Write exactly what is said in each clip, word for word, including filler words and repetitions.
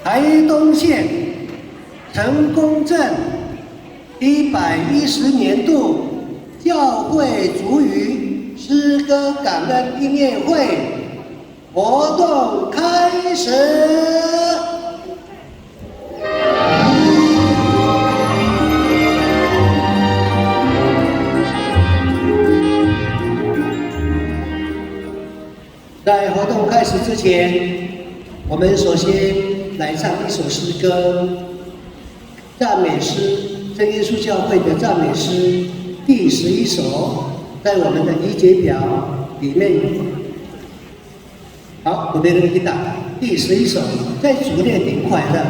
台东县成功镇一百一十年度教会族语诗歌感恩音乐会活动开始。在活动开始之前，我们首先来唱一首诗歌，赞美诗，真耶稣教会的赞美诗第十一首，在我们的仪节表里面。好，我们来看第十一首，在主内灵快乐。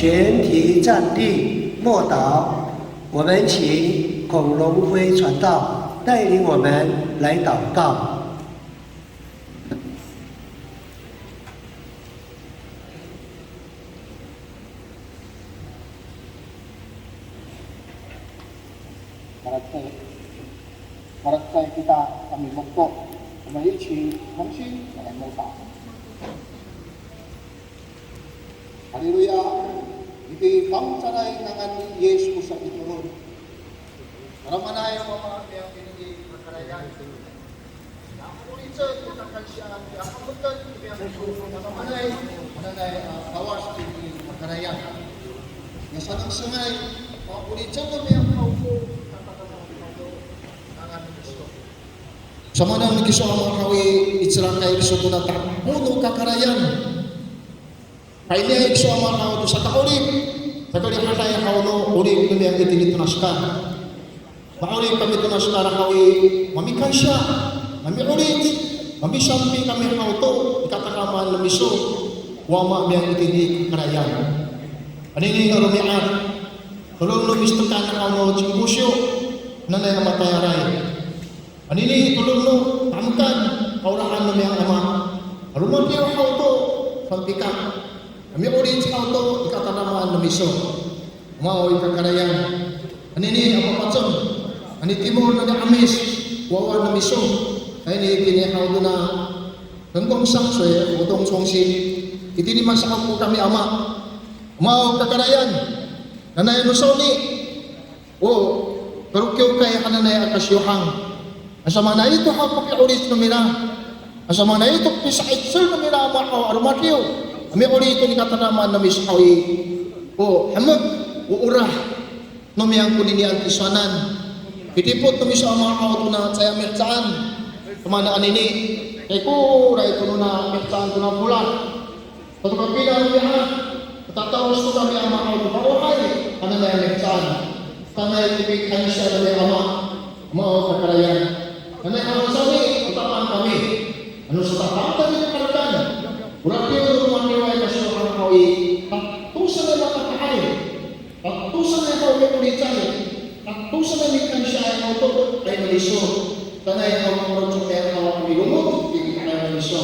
全体站立默祷，我们请孔龙辉传道带领我们来祷告。 Malecad, malecad kita a mimokto, 我们一起同心来默祷。Haleluya, mipifangcalay ngangan ni Yis ko sapitoron. Tadamaanay a Wama, itiya i kakarayan. Samaan kiso Ama haw i, icelakay kiso tona tamdaw no kakarayan. Kainiay kiso Ama haw to saka'orip, sakarihaday haw no 'orip no niyam itini tona sekay. Ma'orip kami tona sekay haw i, mamikansiya, mami'orip, mamisampi kami haw to i katadamaan no miso, Wama niyam itini i kakarayan. Anini a romi'ad, tolon no mistekan haw no Cingkosiyo, nanay a matayalay. Anini tolon no tamekan, kaolahan no niyam Ama. Romadiw haw to, sampika. Kami'orip haw to i katadamaan no miso. Ama o i kakarayan. Anini a papacem. Ani timol nani 'Amis, wawa no miso. Tayni itini haw tona Tengkong Sangsoy, Otong Songsi. Itini masa'opo kami Ama. Ama o kakarayan. Nanay no sawni. O kalokiwkay hananay a kasiyohang. Asa maanay to haw ko pi'orip no mira. Asa maanay to pisa'icel no mira Ama haw a romadiw. A mi'orip to i katadamaan no miso haw i. O hemek, o orah no niyam konini a tisowanan. Pidipot no miso Ama haw tona caay a mihecaan. Asa maanay anini, kaikoray to nona mihecaan tona folad. Sato kami niyam a, tata'os to kami Ama haw to fawahay hananay a mihecaan. Sanay to pikansiya niyam Ama, Ama o kakarayan. Nanay haw sawni, o tapang kami. Ano satapang kami to karekan. Ora tiyo no romadiway a kasiyohang haw i, tato sanay matapahay. Tato sanay haw mi'oripay, tato sanay mikansiyaay haw to, ay no miso. Sanay haw mangoroc to haw a milongoc, i ki'aay no miso.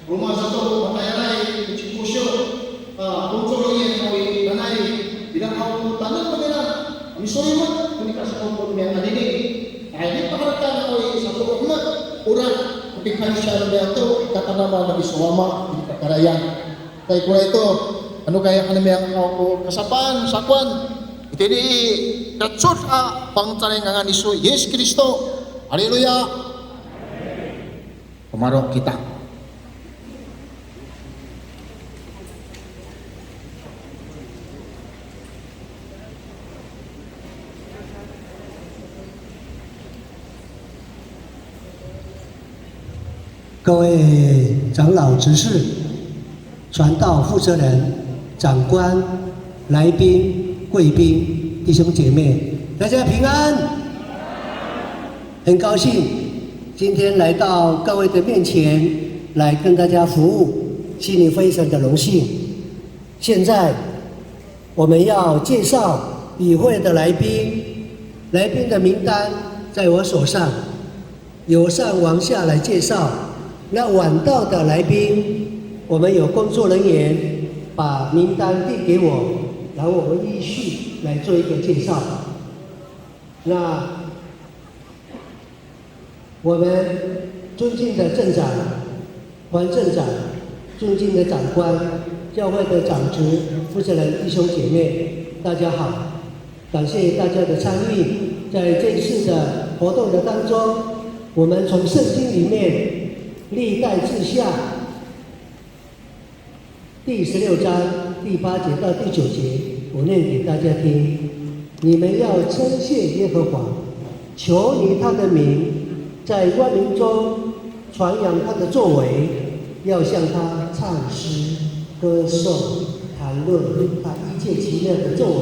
Roma sato, matayalay, Cingkosiyo, a, tongcoloyen haw i, nanay, ira haw ko tanem no mira, misolimot, to nika sa'opo niyam anini. Ay, nipaherekan haw i, sato o hemek, ora, ko pikansiya no mira to, i katadamaan no miso Wama, i kakarayan. Kaikoray to, ano kaya han no miyam haw ko kasapan, sakowan, itini i kacod a fangcalay ngangan ni Yis Kristo. Haleluya. Pamaro kita. 各位长老执事、传道负责人、长官、来宾、贵宾、弟兄姐妹，大家平安。很高兴今天来到各位的面前，来跟大家服务，心里非常的荣幸。现在我们要介绍与会的来宾，来宾的名单在我手上。 由上往下来介绍。那晚到的来宾，我们有工作人员把名单递给我，然后我们依序来做一个介绍。那我们尊敬的镇长、黄镇长、尊敬的长官、教会的长执、负责人、弟兄姐妹，大家好。 感谢大家的参与，在这次的活动的当中，我们从圣经里面历代志下第十六章第八节到第九节，我念给大家听。你们要称谢耶和华，求你他的名在万民中 传扬他的作为，要向他唱诗、歌颂、谈论他一切奇妙的作为。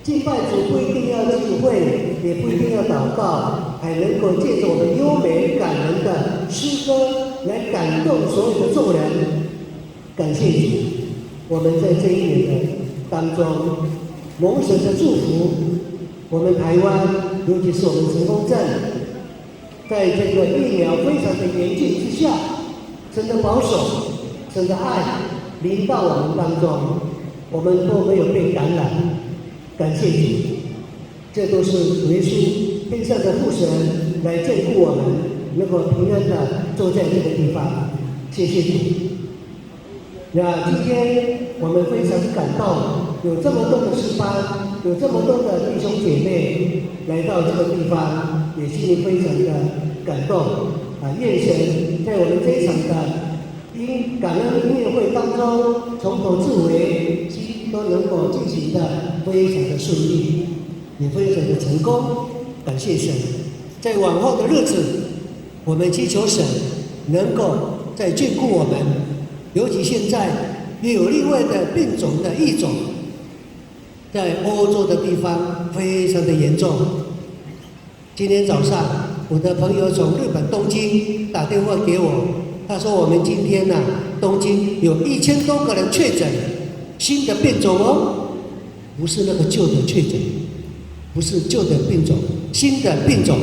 敬拜主不一定要聚会，也不一定要祷告，还能够借着我们优美感人的诗歌来感动所有的众人。感谢主，我们在这一年的当中，蒙神的祝福，我们台湾，尤其是我们成功镇，在这个疫苗非常的严峻之下，神的保守，神的爱临到我们当中，我们都没有被感染，感谢主。 这都是主耶稣天上的父神来眷顾我们，能够平安的坐在这个地方。谢谢主。那今天我们非常感动，有这么多的诗班，有这么多的弟兄姐妹来到这个地方，也心里非常的感动。啊，愿神在我们这一场的音，感恩音乐会当中，从头至尾，都能够进行的非常的顺利。 也非常的成功，感谢神。在往后的日子，我们祈求神能够再眷顾我们，尤其现在又有另外的变种的疫种，在欧洲的地方非常的严重。今天早上，我的朋友从日本东京打电话给我，他说我们今天呢，东京有一千多个人确诊新的变种哦。 不是那个旧的确诊，不是旧的病种，新的病种，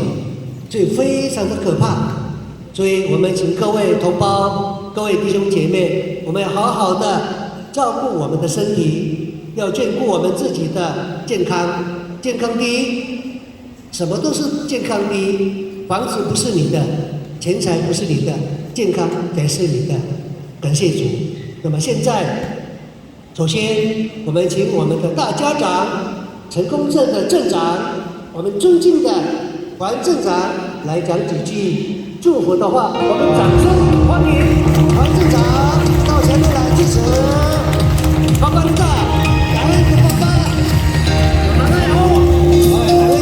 所以非常的可怕。所以我们请各位同胞、各位弟兄姐妹，我们要好好的照顾我们的身体，要眷顾我们自己的健康。健康第一，什么都是健康第一。房子不是你的，钱财不是你的，健康才是你的。感谢主。那么现在 首先，我们请我们的大家长，成功镇的镇长，我们尊敬的黄镇长来讲几句祝福的话。我们掌声欢迎黄镇长到前面来致辞。爸爸你好，感恩你的爸爸，感恩哦，哎，感恩，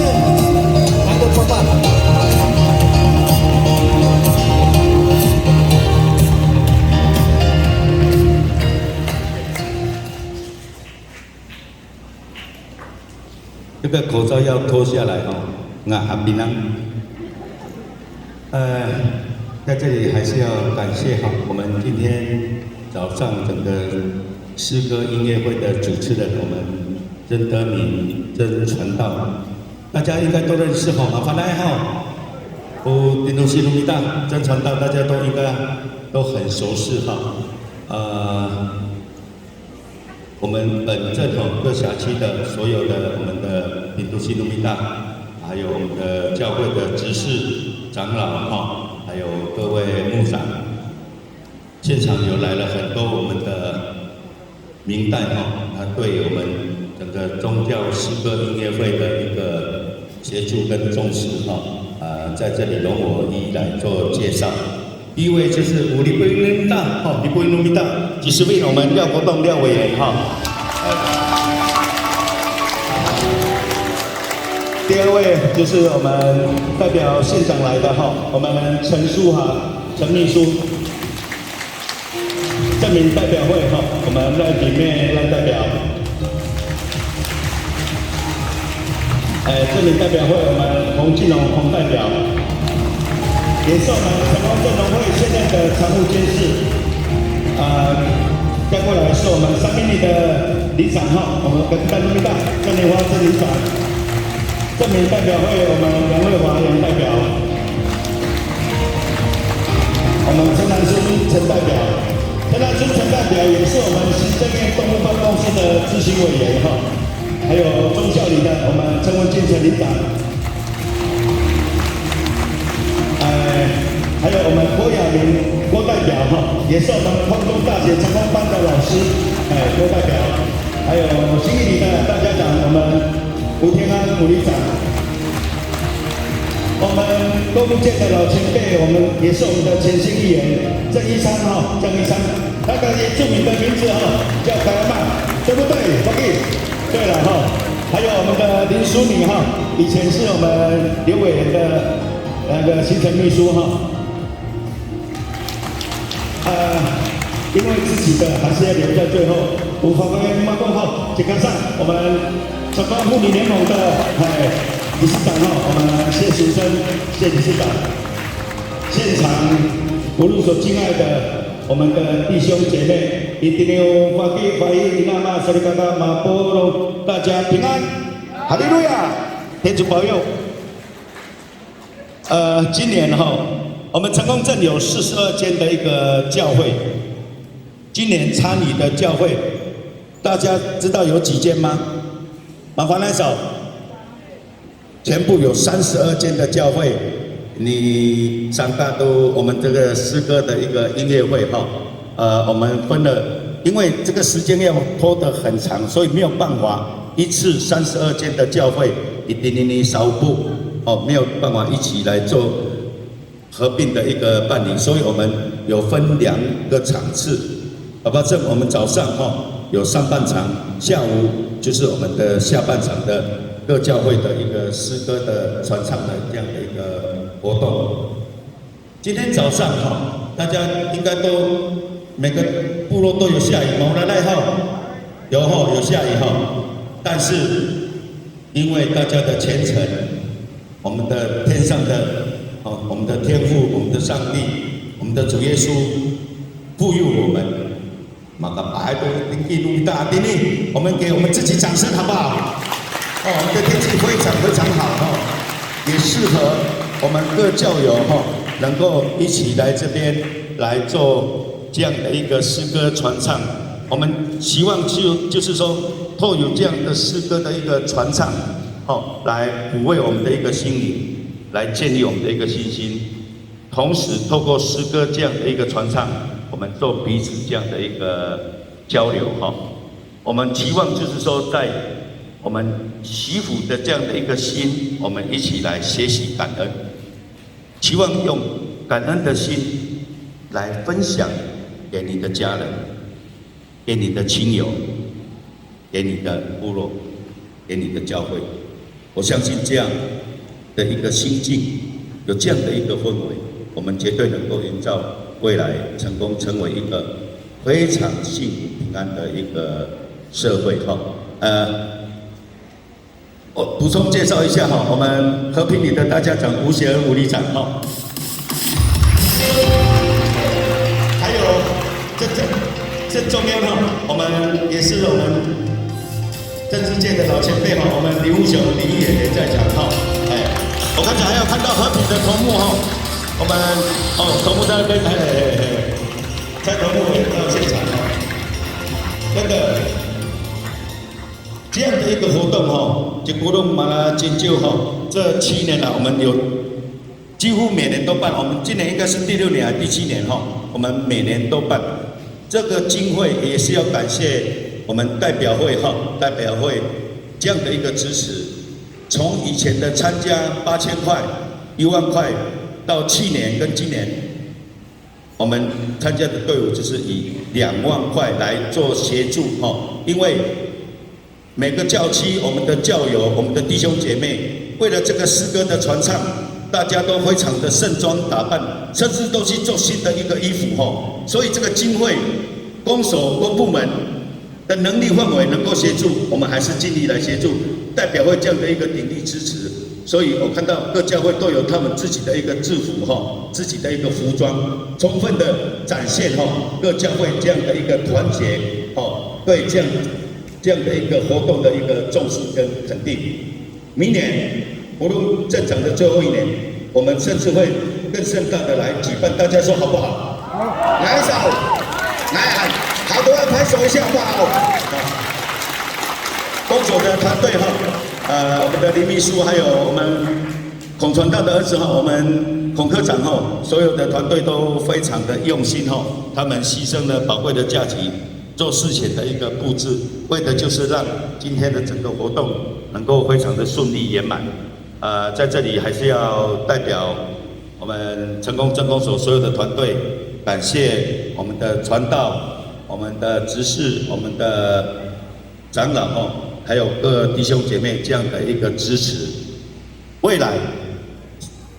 感恩爸爸。 这个口罩要脱下来哦，那阿比呢？呃，在这里还是要感谢哈，我们今天早上整个诗歌音乐会的主持人，我们曾德明曾传道，大家应该都认识哈，麻烦来哈。哦，Tinosi Lumita，曾传道，大家都应该都很熟识哈。呃， 我们本镇吼各辖区的所有的我们的Pitusi Lumita，还有我们的教会的执事长老哈，还有各位牧长，现场有来了很多我们的明代哈，他对我们整个宗教诗歌音乐会的一个 协助跟重视哈，呃，在这里容我一一来做介绍。第一位就是五里布林大哈，里布林大，几十位我们廖国栋廖委员哈。第二位就是我们代表县长来的哈，我们陈淑华陈秘书。 正名代表会哈，我们赖品妹赖代表。哎，正名代表会我们洪进龙洪代表，也是我们成功镇农会现任的常务监事。啊，再过来是我们三民里的里长哈，我们跟大陆大郑莲花郑里长。 正名代表会我们杨惠华杨代表，我们陈南孙陈代表，陈南孙陈代表也是我们行政院动物办公室的执行委员哈，还有忠孝里的我们陈文进陈里长，哎，还有我们郭雅明郭代表哈，也是我们空中大学成功班的老师，哎，郭代表，还有新义里的大家长，我们 吴天安吴里长，我们动物界的老前辈，我们也是我们的前县议员郑一昌哈，郑一昌，他的原住民的名字哈叫凯阿曼，对不对？对了哈，还有我们的林淑敏哈，以前是我们刘委员的那个行政秘书哈。 呃，因为自己的还是要留在最后。我发挥妈妈好，请看上我们成功妇女联盟的，哎，理事长哈，我们谢淑珍谢理事长。现场无论所敬爱的我们的弟兄姐妹，一定要发给发音，你那么是那个马波罗，大家平安，哈利路亚，天主保佑。呃，今年哈，我们成功镇有四十二间的一个教会，今年参与的教会，大家知道有几间吗？麻烦来手。全部有三十二间的教会，你参加都我们这个诗歌的一个音乐会哈。呃，我们分了，因为这个时间要拖得很长，所以没有办法一次三十二间的教会，一定你少不哦，没有办法一起来做合并的一个办理，所以我们有分两个场次。好吧，这我们早上哈有上半场，下午就是我们的下半场的各教会的一个诗歌的传唱的这样的一个活动。今天早上哈，大家应该都每个部落都有下雨吗？来来哈，有哈，有下雨哈，但是因为大家的虔诚，我们的天上的，哦，我们的天父，我们的上帝，我们的主耶稣，赋予我们，maka pahay to tingki no mita a tini，我们给我们自己掌声好不好？哦，我们的天气非常非常好哈，也适合我们各教友哈，能够一起来这边来做这样的一个诗歌传唱。我们希望就就是说，透过这样的诗歌的一个传唱，好，来抚慰我们的一个心灵，来建立我们的一个信心。同时，透过诗歌这样的一个传唱，我们做彼此这样的一个交流哈。我们期望就是说，在我们祈福的这样的一个心，我们一起来学习感恩，期望用感恩的心来分享给你的家人。给你的亲友，给你的部落，给你的教会。我相信这样的一个心境，有这样的一个氛围，我们绝对能够营造未来成功成为一个非常幸福平安的一个社会哈。呃，我补充介绍一下哈，我们和平里的大家长吴显恩吴里长哈。还有这这这中间哈，我们也是我们政治界的老前辈哈，我们林武雄林议员也在场哈。哎，我刚才还有看到和平的头目哈，我们哦头目在那边，嘿嘿嘿，蔡头目也到现场哈，真的。这样的一个活动哈，结果都马拉金就哈，这七年来我们有几乎每年都办，我们今年应该是第六年还是第七年哈，我们每年都办。这个经费也是要感谢我们代表会哈，代表会这样的一个支持，从以前的参加八千块、一万块，到去年跟今年，我们参加的队伍就是以两万块来做协助哈，因为每个教区，我们的教友，我们的弟兄姐妹，为了这个诗歌的传唱，大家都非常的盛装打扮，甚至都去做新的一个衣服吼。所以这个经费，公所、公部门的能力范围能够协助，我们还是尽力来协助，代表会这样的一个鼎力支持。所以我看到各教会都有他们自己的一个制服吼，自己的一个服装，充分的展现吼各教会这样的一个团结吼，对这样这样的一个活动的一个重视跟肯定。明年活动正常的最后一年，我们甚至会更盛大的来举办，大家说好不好？来一首，来喊，好的话拍手一下好不好？工作的团队哈，呃，我们的林秘书还有我们孔传道的儿子哈，我们孔科长哈，所有的团队都非常的用心哈，他们牺牲了宝贵的假期，做事前的一个布置，为的就是让今天的整个活动能够非常的顺利圆满。呃，在这里还是要代表我们成功镇公所所有的团队，感谢我们的传道、我们的执事、我们的长老哈，还有各弟兄姐妹这样的一个支持。未来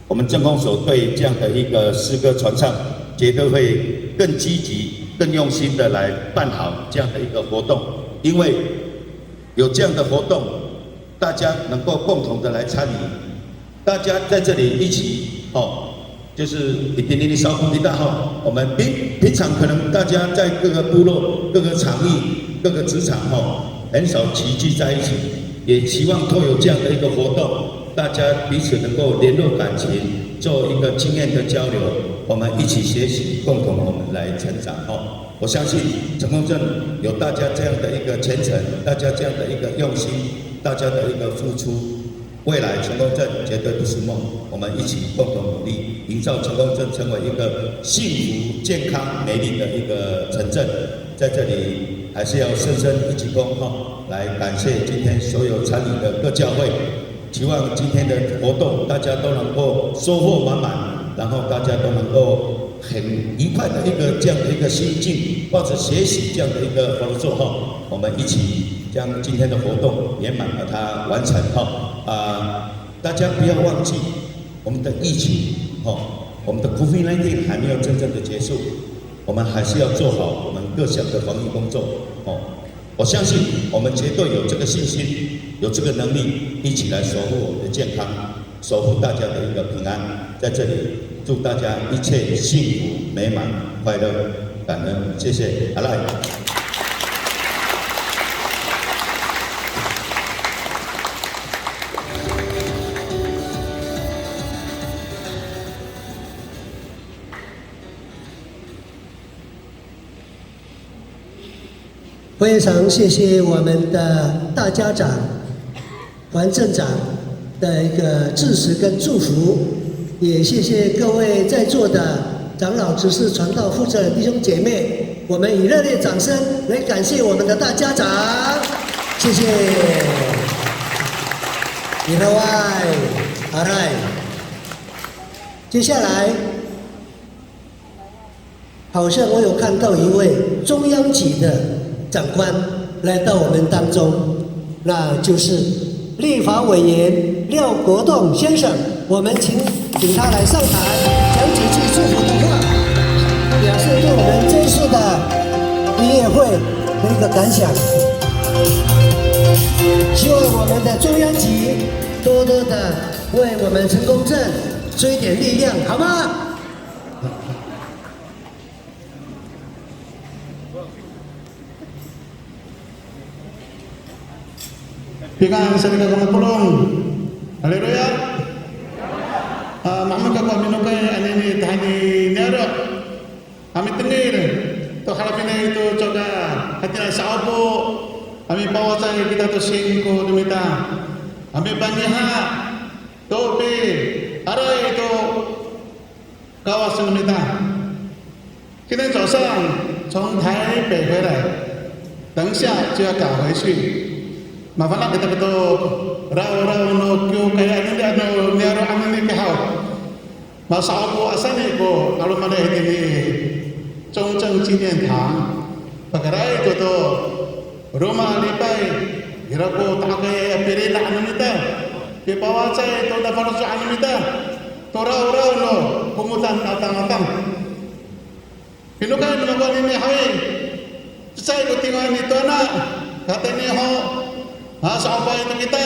我们镇公所对这样的一个诗歌传唱，绝对会更积极、更用心的来办好这样的一个活动，因为有这样的活动，大家能够共同的来参与，大家在这里一起哦，就是一点点的小鼓励大吼，我们平平常可能大家在各个部落、各个场域、各个职场吼，很少齐聚在一起，也希望透过这样的一个活动，大家彼此能够联络感情，做一个经验的交流，我们一起学习，共同我们来成长吼。我相信成功镇有大家这样的一个虔诚，大家这样的一个用心，大家的一个付出，未来成功镇绝对不是梦，我们一起共同努力，营造成功镇成为一个幸福、健康、美丽的一个城镇。在这里还是要深深一鞠躬哈，来感谢今天所有参与的各教会。希望今天的活动大家都能够收获满满，然后大家都能够很愉快的一个这样的一个心境，抱着学习这样的一个方式哈，我们一起将今天的活动圆满把它完成哈。啊、大家不要忘记我们的疫情哈，我们的 COVID nineteen 还没有真正的结束，我们还是要做好我们各项的防疫工作哦。我相信我们绝对有这个信心，有这个能力，一起来守护我们的健康，守护大家的一个平安。在这里，祝大家一切幸福、美满、快乐、感恩，谢谢。阿赖。非常谢谢我们的大家长、环镇长的一个致辞跟祝福，也谢谢各位在座的长老、执事、传道、负责人弟兄姐妹，我们以热烈掌声来感谢我们的大家长，谢谢。Iraway, aray。接下来，好像我有看到一位中央级的长官来到我们当中，那就是立法委员廖国栋先生，我们请请他来上台讲几句祝福的话，表示对我们这一次的音乐会的一个感想。希望我们的中央级多多的为我们成功镇出一点力量，好吗？ Pikang salikaka mapolong. Haleluya. A, mahemek kako a minokay anini tahini niyaro'. A mitengil to halafinay to coka hatira sa'opo a mipawacay kita to singko no mita. A mipangiha to piaray to Kawas no mita. 今天早上从台北回来，等一下就要赶回去。Mafana' kita to rawraw no kiwkay anini, ano niyaro' anini kihaw. Masa'opo asa ni ko 'alomanay itini 中正纪念堂. Pakaray to to roma lipay, ira ko ta'akay a pirina' no mita. Pipawacay to nafaloco'an no mita. To rawraw no komodan a tangatang. Pinokay no mako anini haw i, cecay ko tingwa ni Towana, katayni ho, a, sa'opay to kita.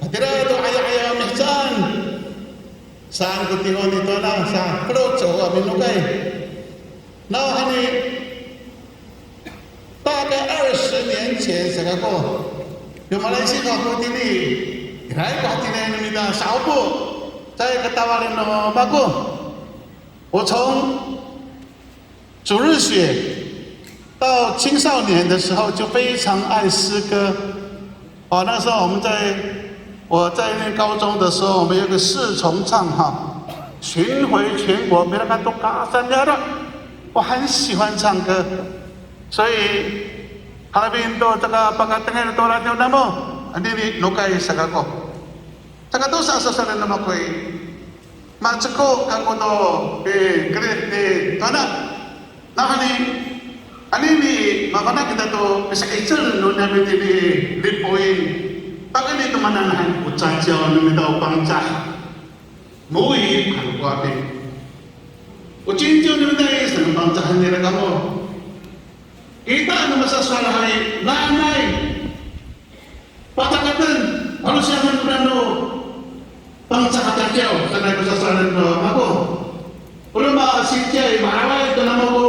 Hatira to 'aya'ayaw a mihecaan. Saan ko tingwa ni Towana, sa faloco' a minokay. Nawhani, 大概二十年前 sa kako, yo Malaysia kako tini, iray ko hatiniay no mita sa'opo, caay katawalen no mako. 我从主日学到青少年的时候就非常爱诗歌。哦，那时候我们在我在念高中的时候，我们有个四重唱哈，巡回全国，没人看都嘎三呀的，我很喜欢唱歌。 所以, halafi to caka pakatengil to radiw namo, anini nokay sa kako. Caka tosa sasowalen no mako i, maceko kako to, e, kerid ni Towana. Nawhani, anini mafana' kita to pisa'icel no niyam itini Lipoin. Pakayni to mananhan o caciyaw no mita o Pangcah. Mowi han ko api. O cinco no mita i, saan Pangcahen nira kamo. Kita no masasowal hay, nanay patakaten, palosiyangen nano Pangcah a caciyaw, sanay ko sasowalen no mako. Roma siciay, ma'araway to namo ko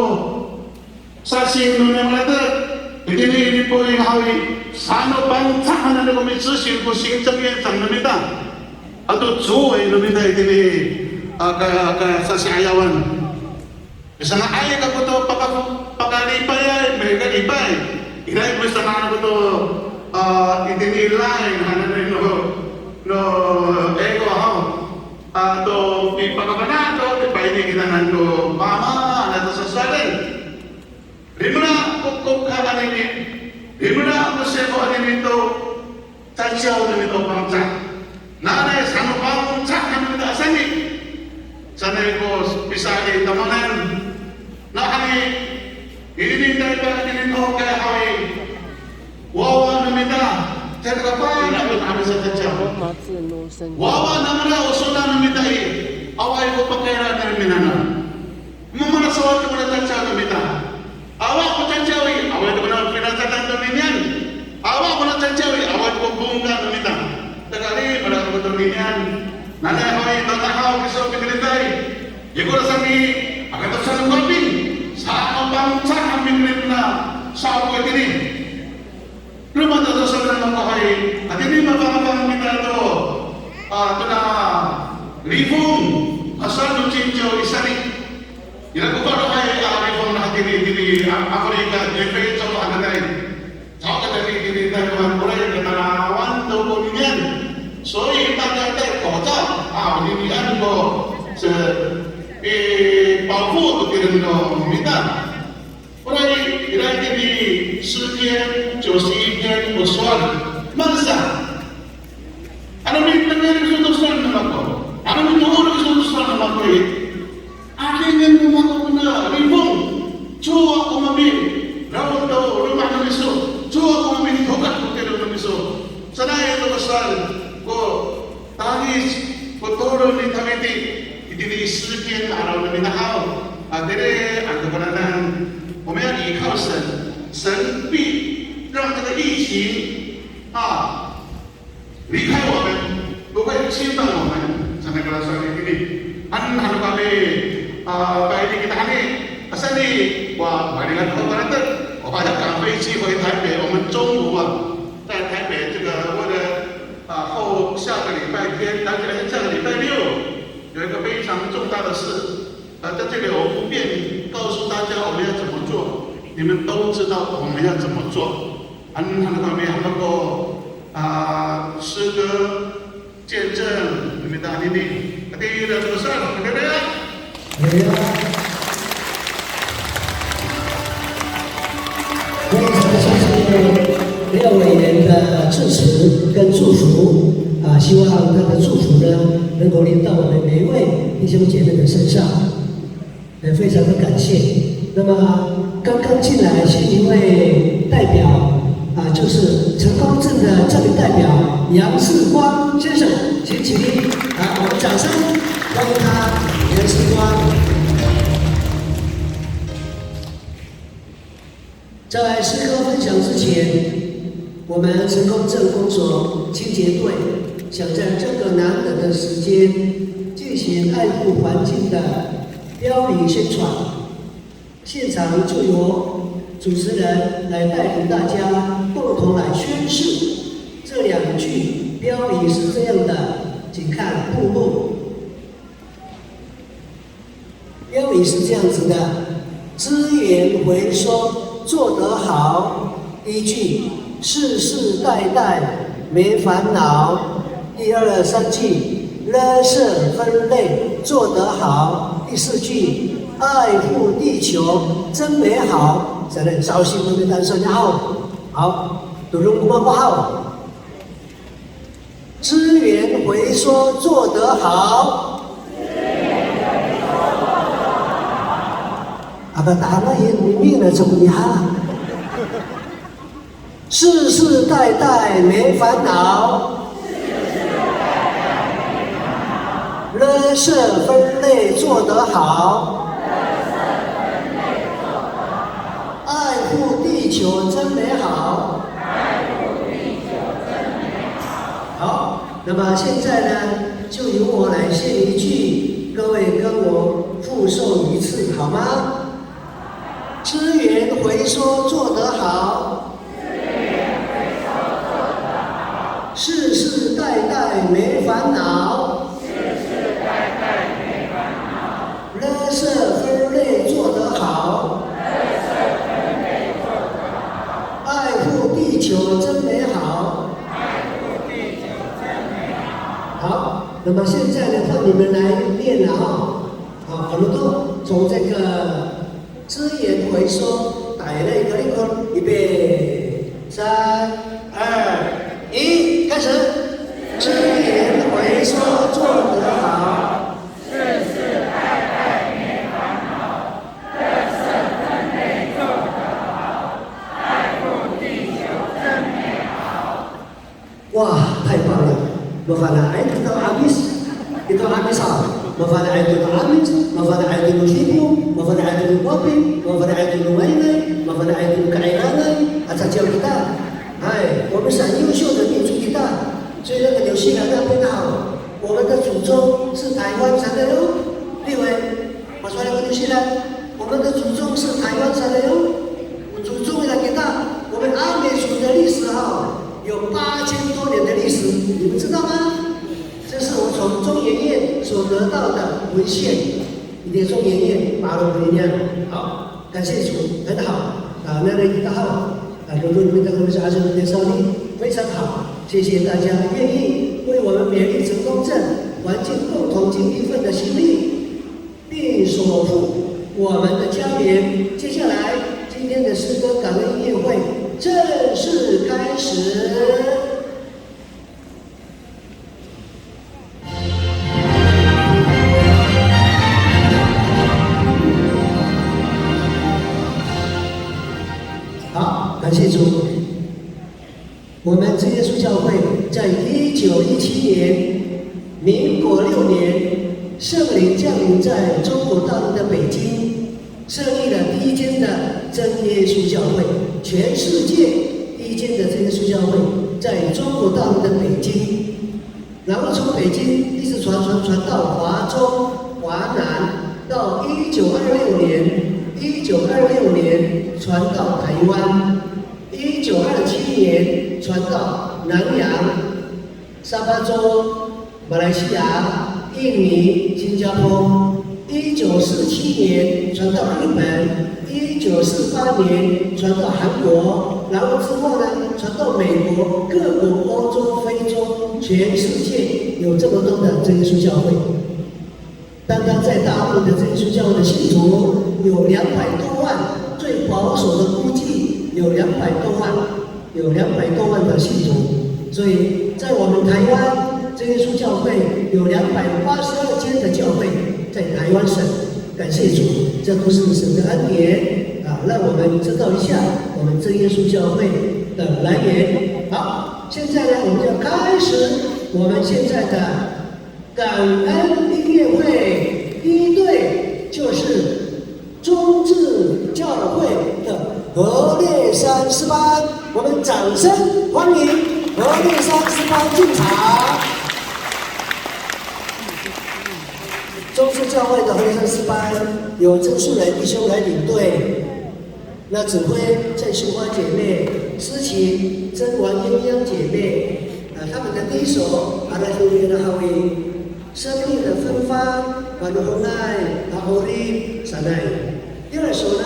sasing no niyam latek. Itini i Lipoy haw i, sano Pangcah hananay ko micecil ko 行政院长 no mita ato 主委 no mita itini, a, ka, kasasi'ayawan. Sanga'ay kako to paka, pakalipayay, mikalipay. Iray ko sanga'an ako to, a, itini i Line hananay no, no, eko haw. Ato pipakafana' to, pipaini kitanan to mama, ato sasowalen. Limela ko koka anini, limela ko sifo anini to caciyaw no mita o Pangcah. Nanay sano Pangcah no mita asani. Sanay ko pisa'in tamowanan. Nawhani, inini tayra itini to kay haw i, wawa no mita, caay ka fana' to kami sa caciyaw. Wawa nangra o sowal no mita i, awaay ko pakayra no minanam. Mamarasowal to kora caciyaw no mita. Awa ko caciyaw i, awaay to kora finacadan to ninian. Awa ko caciyaw i, awaay ko pongka no mita. Takali, malaka to ninian. Nanay haw i, tatahaw kiso pikiritay. Ikor saan i, aka to saan ko kaping, sano Pangcah a mikerid na sa'opo itini. Roma to saan ko hay, hatini mafangafang kita to, a, tona lifong, asal no cinco isani. Ira ko falohay a lifong na hatini, itini, a, Afrika, Efeso, hananay. Saw ka tayni itini Taywan, oray katalawan to ko ninian. Soy, 大家戴口罩, a, ninian ko, se, i, 保护 to tireng no mita. Oray, ira itini 诗篇九十一篇 ko sowal. Maan sa? Ano mitengil kiso to sowal no mako. Ano mitoor kiso to sowal no mako i. Adingen no mako kona lifong, cowa ko mamiraod to loma' no miso, cowa ko mamitokat to tiro no miso. Sanay to ko sowal ko tangis ko tolon ni Tafiti, itini i 诗篇 a raw no mita haw. A, tiri, ano ko nanan, 我们要依靠神，神必让这个疫情，啊， 离开我们，不会侵犯我们。Sanay ko sowal itini. An, ano kami, a, paini kita hani, asani, wa, malingan ko karatek. 我们要赶飞机回台北，我们中午啊，在台北这个为了，啊，后下个礼拜天，呃，下个礼拜六有一个非常重大的事， 呃，在这里我不便告诉大家我们要怎么做，你们都知道我们要怎么做。Ano kami, ano ko, a, 诗歌见证 no mita anini. Ati, ira ko saan, ira. 非常谢谢廖委员的致辞跟祝福，啊，希望他的祝福呢，能够临到我们每一位弟兄姐妹的身上。 也非常的感谢。那么刚刚进来是一位代表，啊，就是成功镇的镇民代表杨世光先生，请起立，啊，我们掌声欢迎他，杨世光。在诗歌分享之前，我们成功镇公所清洁队想在这个难得的时间进行爱护环境的 标语宣传。现场就由主持人来带领大家共同来宣誓这两句标语是这样的，请看幕后。标语是这样子的：资源回收做得好，第一句，世世代代没烦恼。 第二、三句，垃圾分类做得好。第四句，爱护地球真美好。再来，稍息，我们来说一下，好，好，都用过不好。资源回收做得好。啊，不，答案也明明了，怎么样？ 世世代代没烦恼，垃圾分类做得好，爱护地球真美好。好，那么现在呢，就由我来献一句，各位跟我附受一次，好吗？资源回收做得好，世世代代没烦恼。垃圾分类做得好，爱护地球真美好。好，那么现在呢，换你们来念了哈。好，我们都从这个资源回收，打开一个，预备，三、二、一，开始。资源回收做得好。哇，太棒了！Mafana'ay to 'Amis. Ito 'Amis a. Mafana'ay to 'Amis, mafana'ay to Sipu, mafana'ay to Waping, mafana'ay to Maynay, mafana'ay to Ka'irangay, a caciyaw kita. Hay, 我们是很优秀的民族 kita. 所以那个纽西兰那边的好，我们的祖宗是台湾人的哟，立委。 Masowalan ko New Zealand, 我们的祖宗是台湾人的哟。祖宗 ira kita, 我们阿美族的历史哈，有八千多年的历史，你们知道吗？这是我从中研院所得到的文献，你的中研院 ma'araw ko ninian. 好，感谢主，很好。啊，那那个好，啊，如果你们在后面是阿生的少年，非常好，谢谢大家愿意为我们美丽成功镇环境共同尽一份的心力。 并守护我们的家园。接下来，今天的诗歌感恩音乐会正式开始。好，感谢主。 我们真耶稣教会在一九一七年，民国六年，圣灵降临在中国大陆的北京，设立了第一间的真耶稣教会，全世界第一间的真耶稣教会，在中国大陆的北京。然后从北京一直传传传到华中、华南，到一九二六年，一九二六年传到台湾。 一九二七年传到南洋、沙巴州、马来西亚、印尼、新加坡。一九四七年传到日本，一九四八年传到韩国，然后之后呢，传到美国、各国、欧洲、非洲，全世界有这么多的真耶稣教会。 单单在大陆的真耶稣教会的信徒有两百多万，最保守的估计有两百多万，有两百多万的信徒。所以在我们台湾，真耶稣教会有两百八十二间的教会在台湾省。感谢主，这都是神的恩典啊，让我们知道一下我们真耶稣教会的来源。好，现在呢，我们要开始我们现在的 感恩音乐会第一队就是中字教会的何烈山诗班，我们掌声欢迎何烈山诗班进场。中字教会的何烈山诗班由曾树人弟兄来领队。 那指挥蔡秀花姐妹、司琴曾婉英英姐妹，啊，他们的第一首《Aray no Mira Haw i》，生命的芬芳，Manohongay a 'orip sanay。第二首呢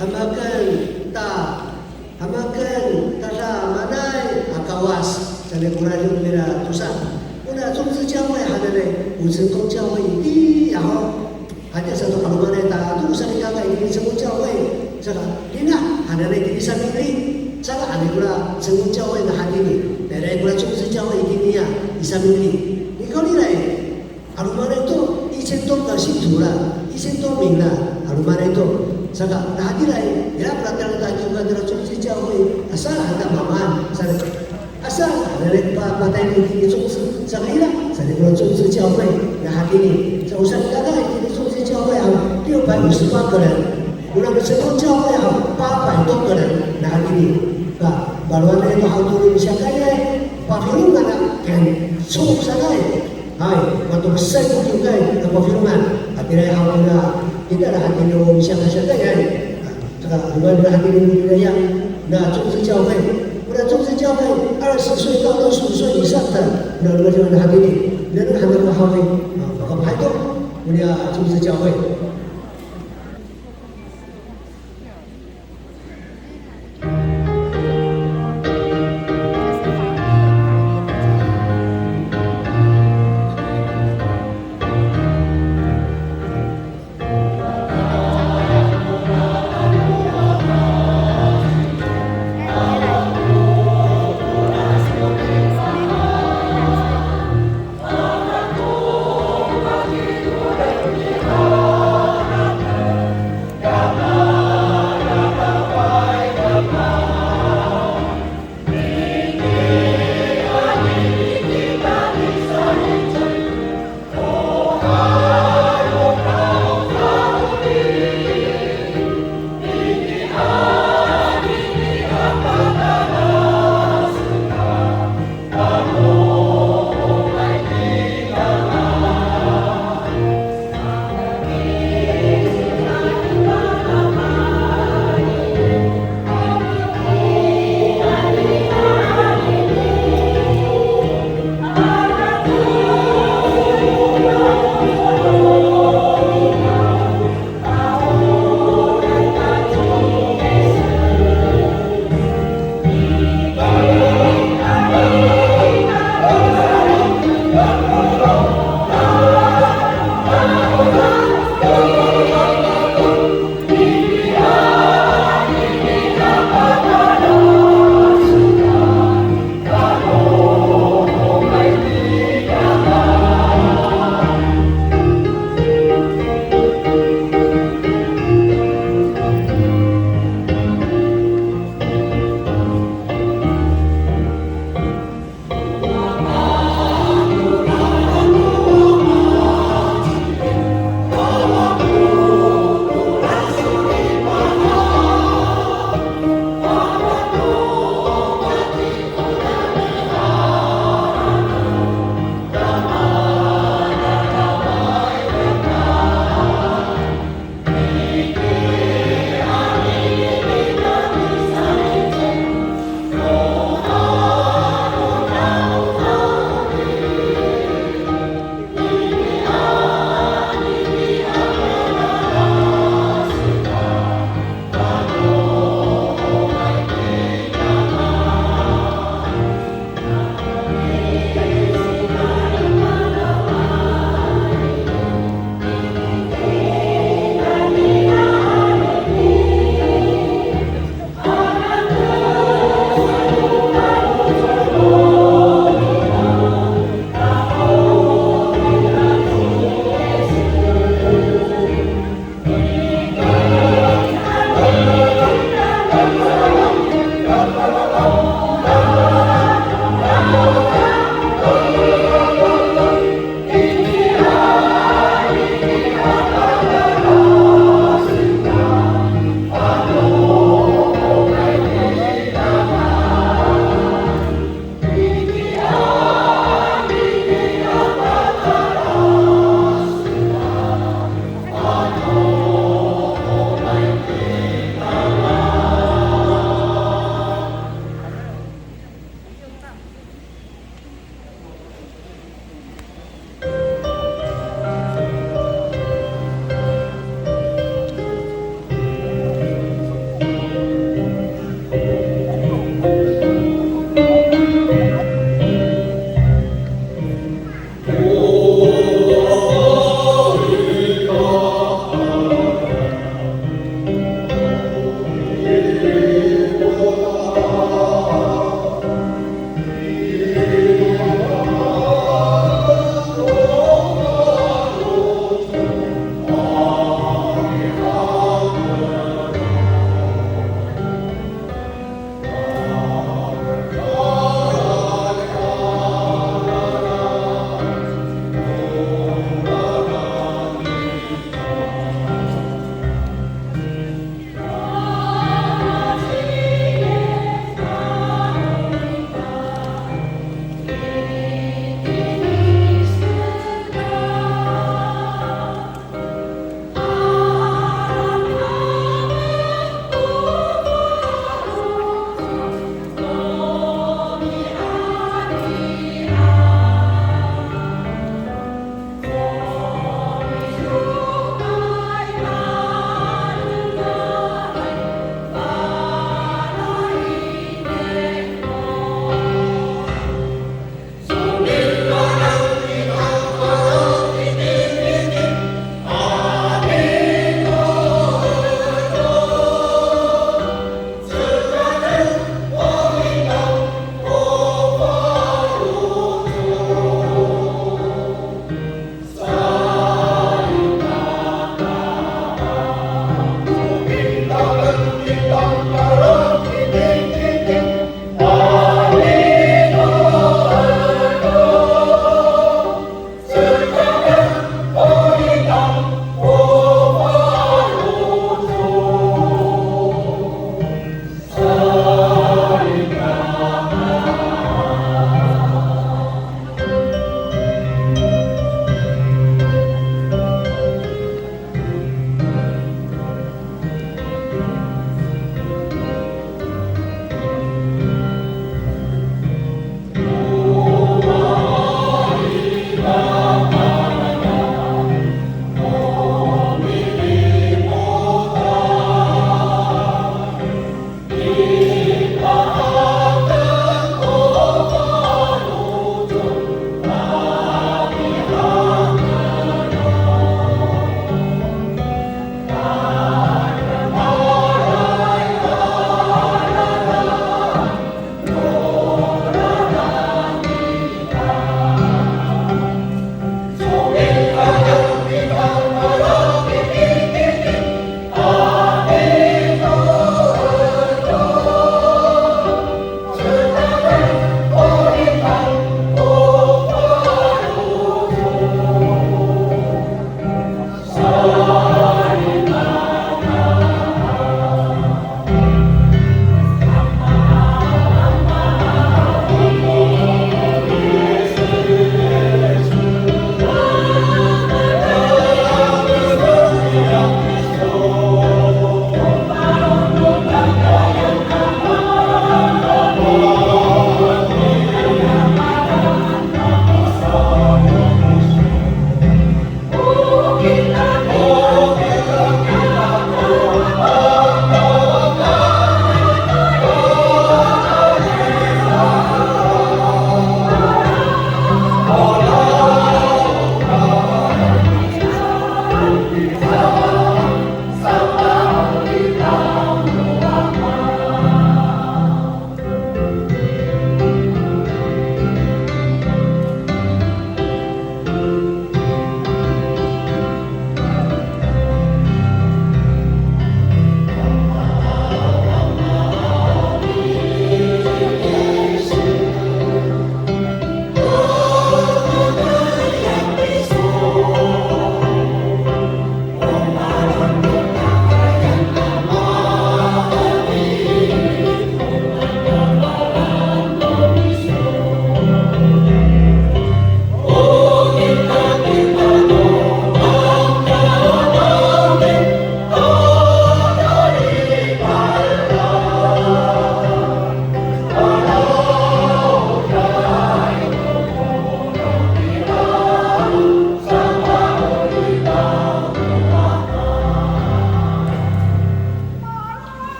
，Hamaken ta, Hamaken tadamaanay a Kawas, sanay ko rarid no mira tosa. Ona 中字教会 hananay, 武成宫教会 itiya ho. Hatira sa to 'alomanay tatolo salikaka itini Cengkon 教会, saka, tina, hananay itini Samingli, saka, anay kora Cengkon 教会 na hatini, tayra kora 中字教会 itini ya i Samingli. Nikawrira i, 'alomanay to, 一千多个信徒了, 一千多名了, 'alomanay to. Saka, na hatira i, ira kora tayra to, hatira 中字教会, asa, hata mamaan, saka, Asa, hananay pa, patayni itini 中字, saka ira, sanay ko 中字教会 na hatini. Sa o salikaka itini 中字教会 haw, 六百五十八个人. Ora ko Cengkon 教会 haw, 八百多个人 na hatini. Ka, palowanay to haw to no siyakay, pafilongan a, ken, so saka i. Hay, mato sa ko kiwkay a pafilongan a Ira haw kona, kita na hatini o misanga sa tayal. Saka, roma no hatini no niyam, na 中之教会, kona 中之教会, 二十岁到六十五岁以上的, na, roma no hatini, na, na, hana ko haw i, a, makapahay to, kona 中之教会.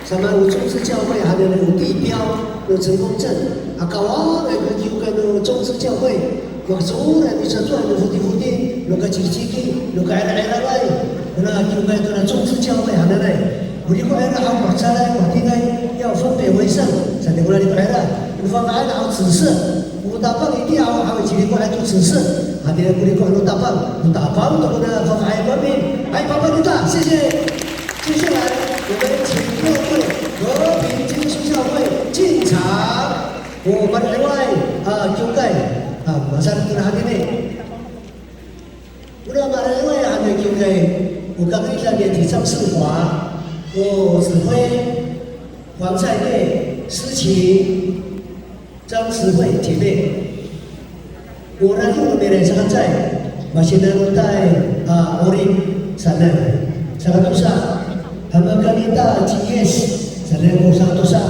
Saan ko 中字教会 hananay o 地标, no 成功镇, aka wangay ko kiwkay no 中字教会, makacoray no cacoay no foting-foting, no kacikciki, no kairairaway, kona kiwkay tona 中字教会 hananay. O riko' ira haw ko fangcalay, ko hatiniay, 要分别为圣, saan ko riko' ira, o fangcalay haw 紫色. O Tapang itiya haw, haw i ciriko' to 紫色. Hatira ko riko' no Tapang. O Tapang to kona fangcalay ko amin. Hay, 棒棒哒, 谢谢. 接下来，我们请六队和平基督教会进场。O Mari'iway a kiwkay. A, masadak to hatini. Ona Mari'iway a kiwkay, o kakeridan niya ci 张世华, o 指挥, 黄彩妹, 思琪, 张慈慧姐妹. O radiw no mira i saka cecay, masinan no tay a 'orip sanay. Saka tosa, hamakan ita ci Yes, sanay ko saka tosa,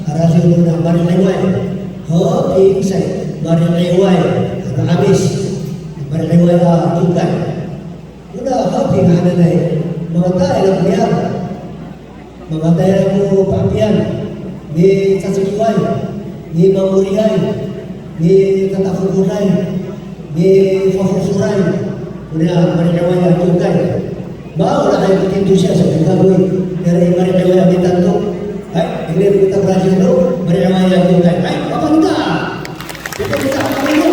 a radiw nona Mari'iway. 和平 sa i, Mari'iway, ano 'Amis. Mari'iway a kiwkay. Ona 和平 hananay, mangata ira ko niyaro'. Mangata ira ko pa'apian, micacekiway, mimamoriay, mitatafokoray, mifafosoray, koniya Mari'iway a kiwkay. Maolahay ko tintosiya sa kiwkay, ira i Mari'iway a mitanto. Hay, ini kita berhasil to, Mari'iway a kiwkay. Hay, 棒棒哒. Kita, kita, 棒棒哒.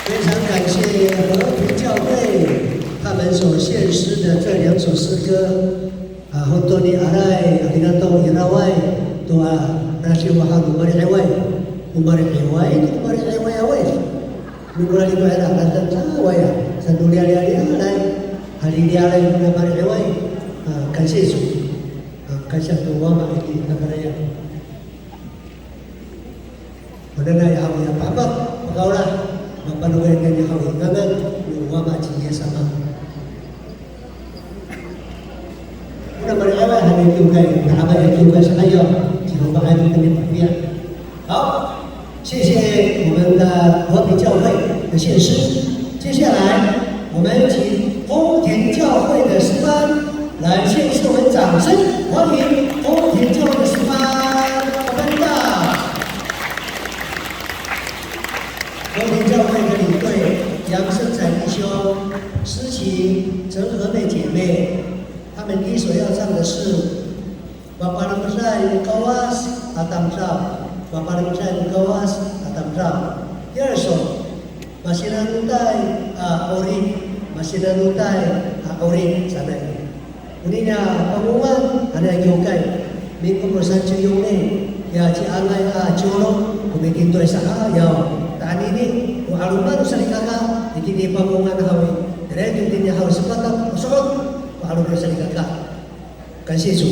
非常感谢和平教会他们所献诗的这两首诗歌。啊，本当に aray, arigato iraway to a radiw haw no Mali'iway. O Mali'iway, o Mali'iway awa. Mikolalikoy ira, radiw haw ya. Sa no liyaliyalay, haliliyalay no Mali'iway. A, 感谢主. A, 感谢主, wama i, nakaraya. 我们呢，也好，也把握，不高了，我把握，也好，我们有我们今天什么。那么，另外还有九个，还有九个是还有，几乎把还有这边不一样。好，谢谢我们的和平教会的献诗。接下来，我们请丰田教会的诗班 来，先给我们掌声，欢迎丰田教会的诗班，欢迎到丰田教会的领队杨生才弟兄、诗琴陈和妹姐妹，他们第一首要唱的是《Mapalemeday no Kawas a Tamdaw》，《Mapalemeday no Kawas a Tamdaw》。第二首 Masinanotay a 'orip, masinanotay a 'orip sanay. Onini a pangongan hanay a kiwkay, mingko ko sanciyong ni, ya ciangay a ciwlo, ko mitintoy sa a, ya, tanini, o 'aloman no salikaka, itini pangongan haw i, ira itini haw i, sapatang o so'ot ko 'aloman no salikaka. 感谢主。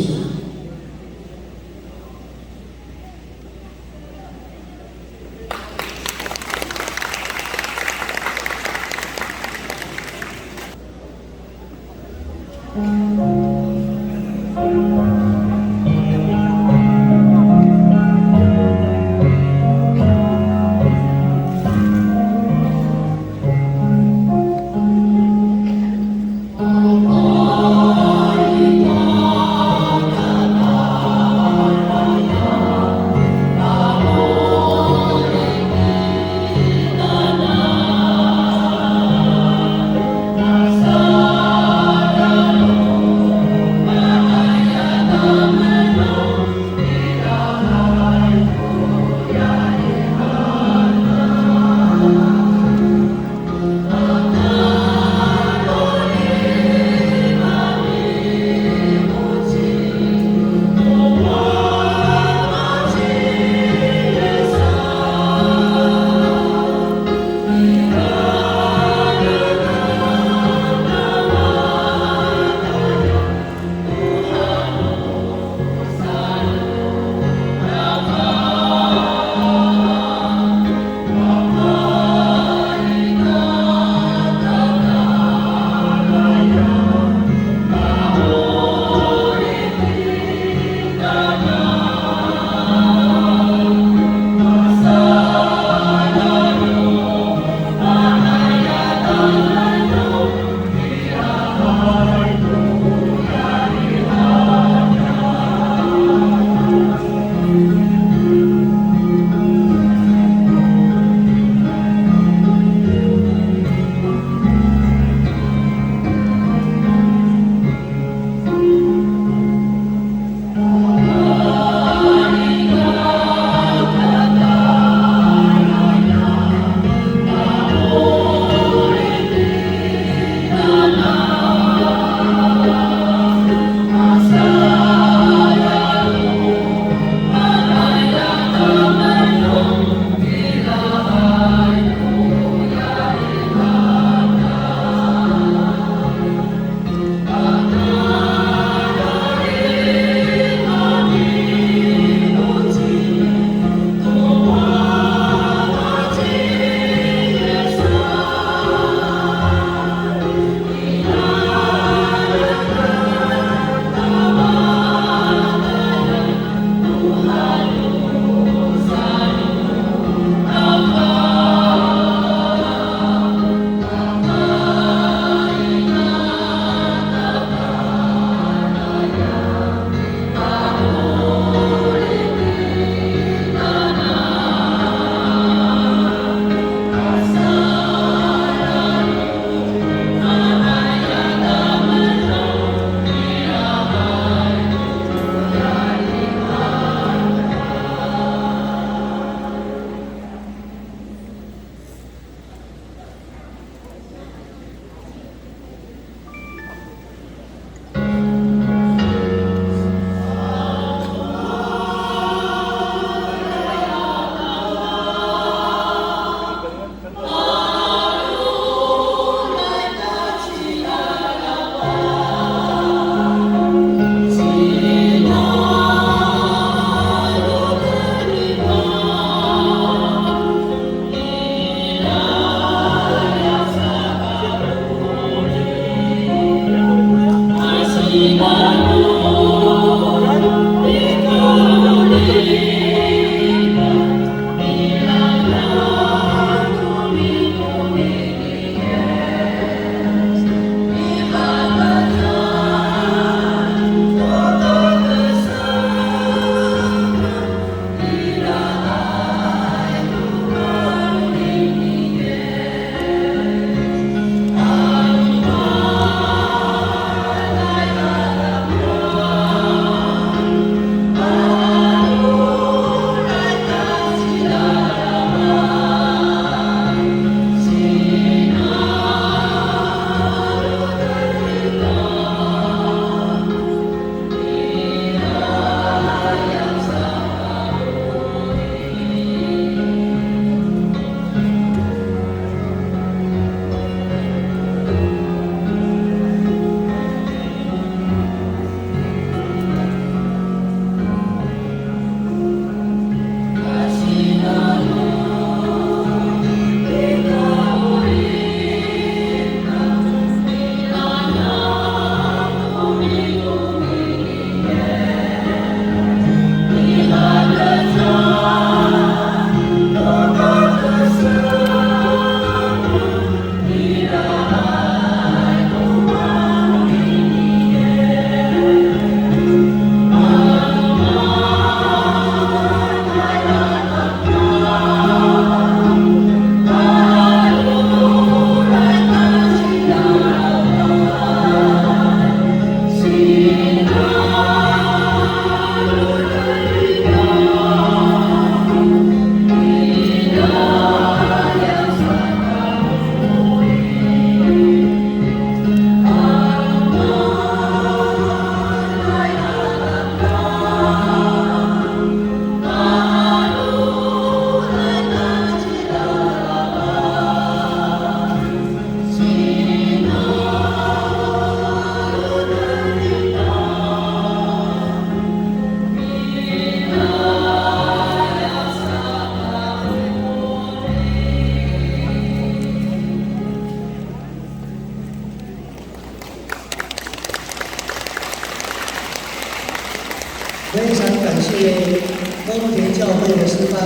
地方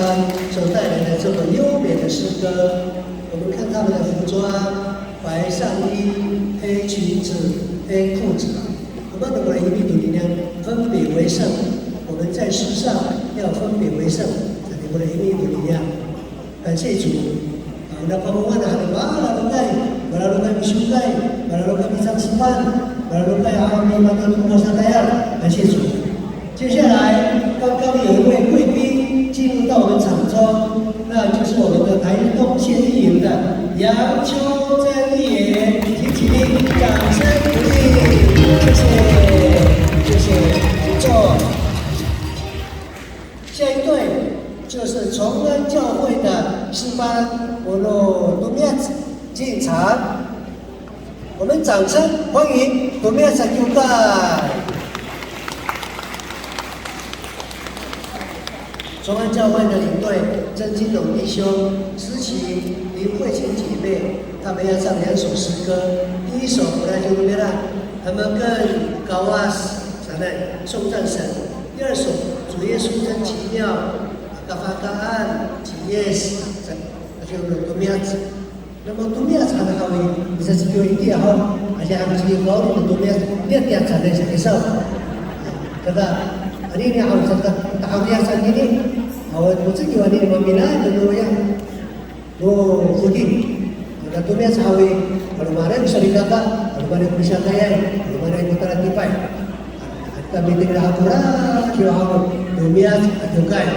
所带来的这么优美的诗歌，我们看他们的服装，白上衣、黑裙子、黑裤子。我们的国人一定都一样，分别为圣。我们在世上要分别为圣，才能够一定都一样。感谢主。 Ora pamowan a, malalokay, malalokay misiwkay, malalokay misangsifan, malalokay a mimatalok no satayal, 感谢主。接下来，刚刚有一位贵宾进入到我们场中，那就是我们的台东县议员的杨秋珍议员，请起立，掌声鼓励，谢谢，谢谢，请坐。 下一队就是崇恩教会的诗班，我们 Tomiyas 进场，我们掌声欢迎 Tomiyas 的 kiwkay。 崇恩教会的领队曾金龙弟兄、思琪、林慧清姐妹，他们要唱两首诗歌。第一首，我来读给大家，他们跟 Kawas 咱们颂赞神。第二首，主耶稣真奇妙，Kafakaan ci Yis, 咱们 Tomiyas。 那么 Tomiyas han haw i, misa'icel itiya haw, aca han ci Kawas no Tomiyas, itiya, itiya han sa kiso. Tada, anini haw sa ta, ta haw ya sa anini, haw, mo ci kiwa anini maminay, no ya. No, sugi. Na Tomiyas haw i, 'alomanay ko salikaka, 'alomanay ko misiyakayay, 'alomanay ko talatipay. Ata miting na haw kora, kiwa haw, Tomiyas a kiwkay.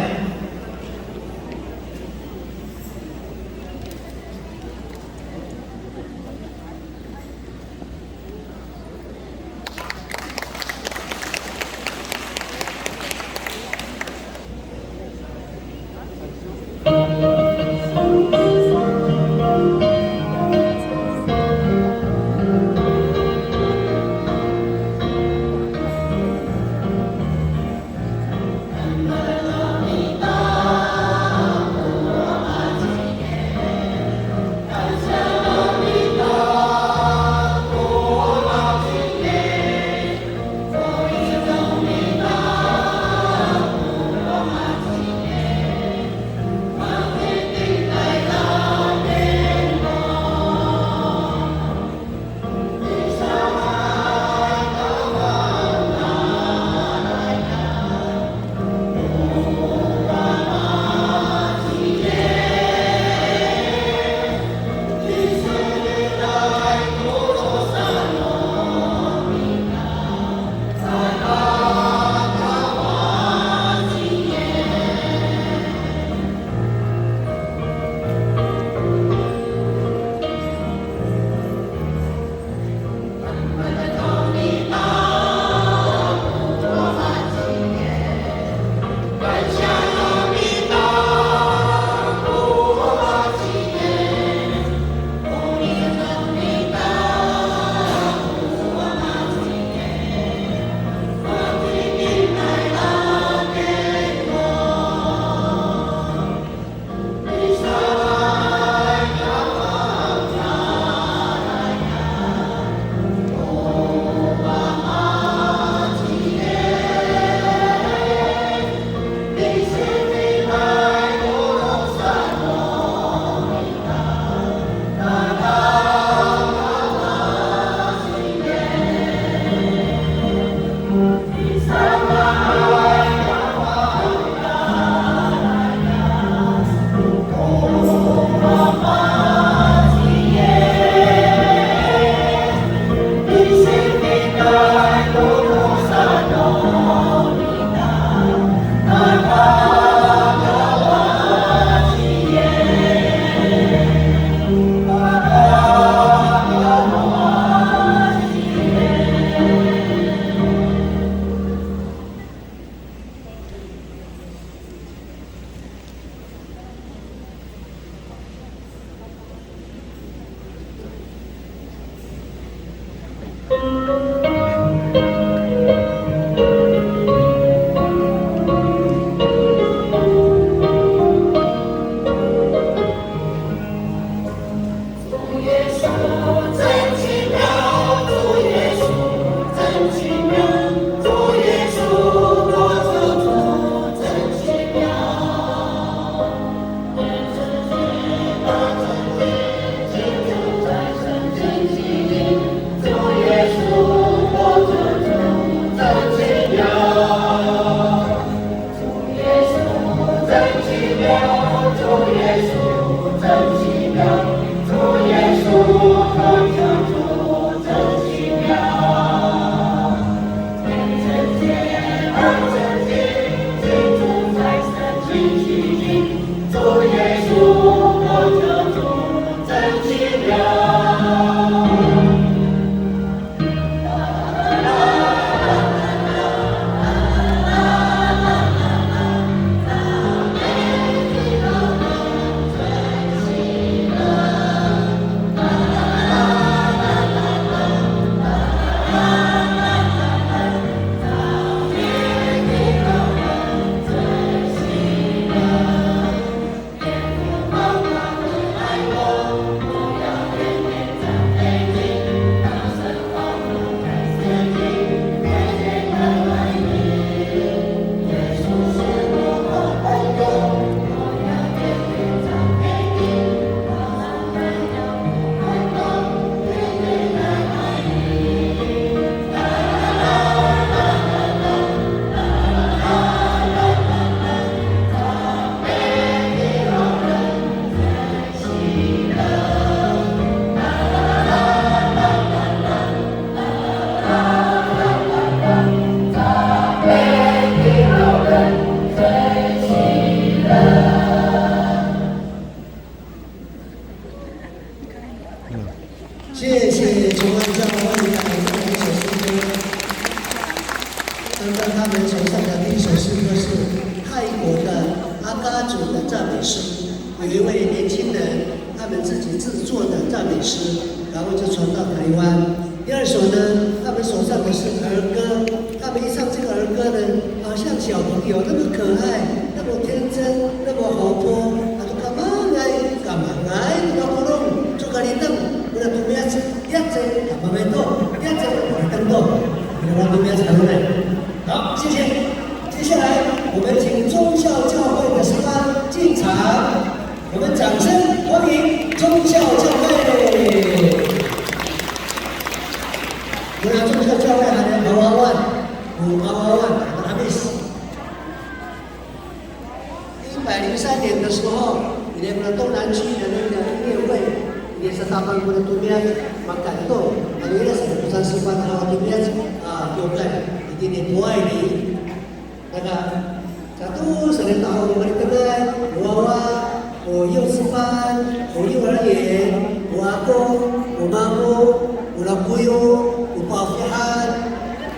谢谢崇安教会带来的一首诗歌。刚刚他们所唱的第一首诗歌是泰国的阿嘎族的赞美诗，有一位年轻人他们自己制作的赞美诗，然后就传到台湾。第二首呢，他们所唱的是儿歌，他们一唱这个儿歌呢，好像小朋友那么可爱，那么天真，那么活泼，那就 Kamangay, kamangay ko makolong, cokaliten, kora tomiyac, tiyac i, kamangay to, tiyac i, cokaliten to. Kora tomiyac, kamangay. 好，谢谢。接下来，我们请忠孝教会的诗班进场，我们掌声欢迎忠孝教会。Kora忠孝教会 haen o awawan, o awawan, haen a Hamis. 一百零三年的时候，ira kora 东南区的那个音乐会，ira satapang kora tomiyac, makanto, ano ira sa ko saan sipat haw tomiyac, a, 有关，一点点不爱你。那个，sato sa ira haw malitengay, o wawa, o 幼稚班, o 幼儿园, o ako, o mamo, o lakoyo, o pafihan,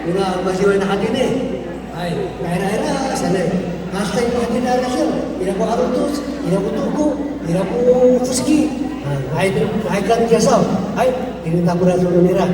ora masiway na hatini. Hay, ira, ira, sanay. Hastay ko hatini ira, ira ko arotos, ira ko toko, ira ko foski. Hay, hay, kami kiyasaw. Hay, ini takora so nira.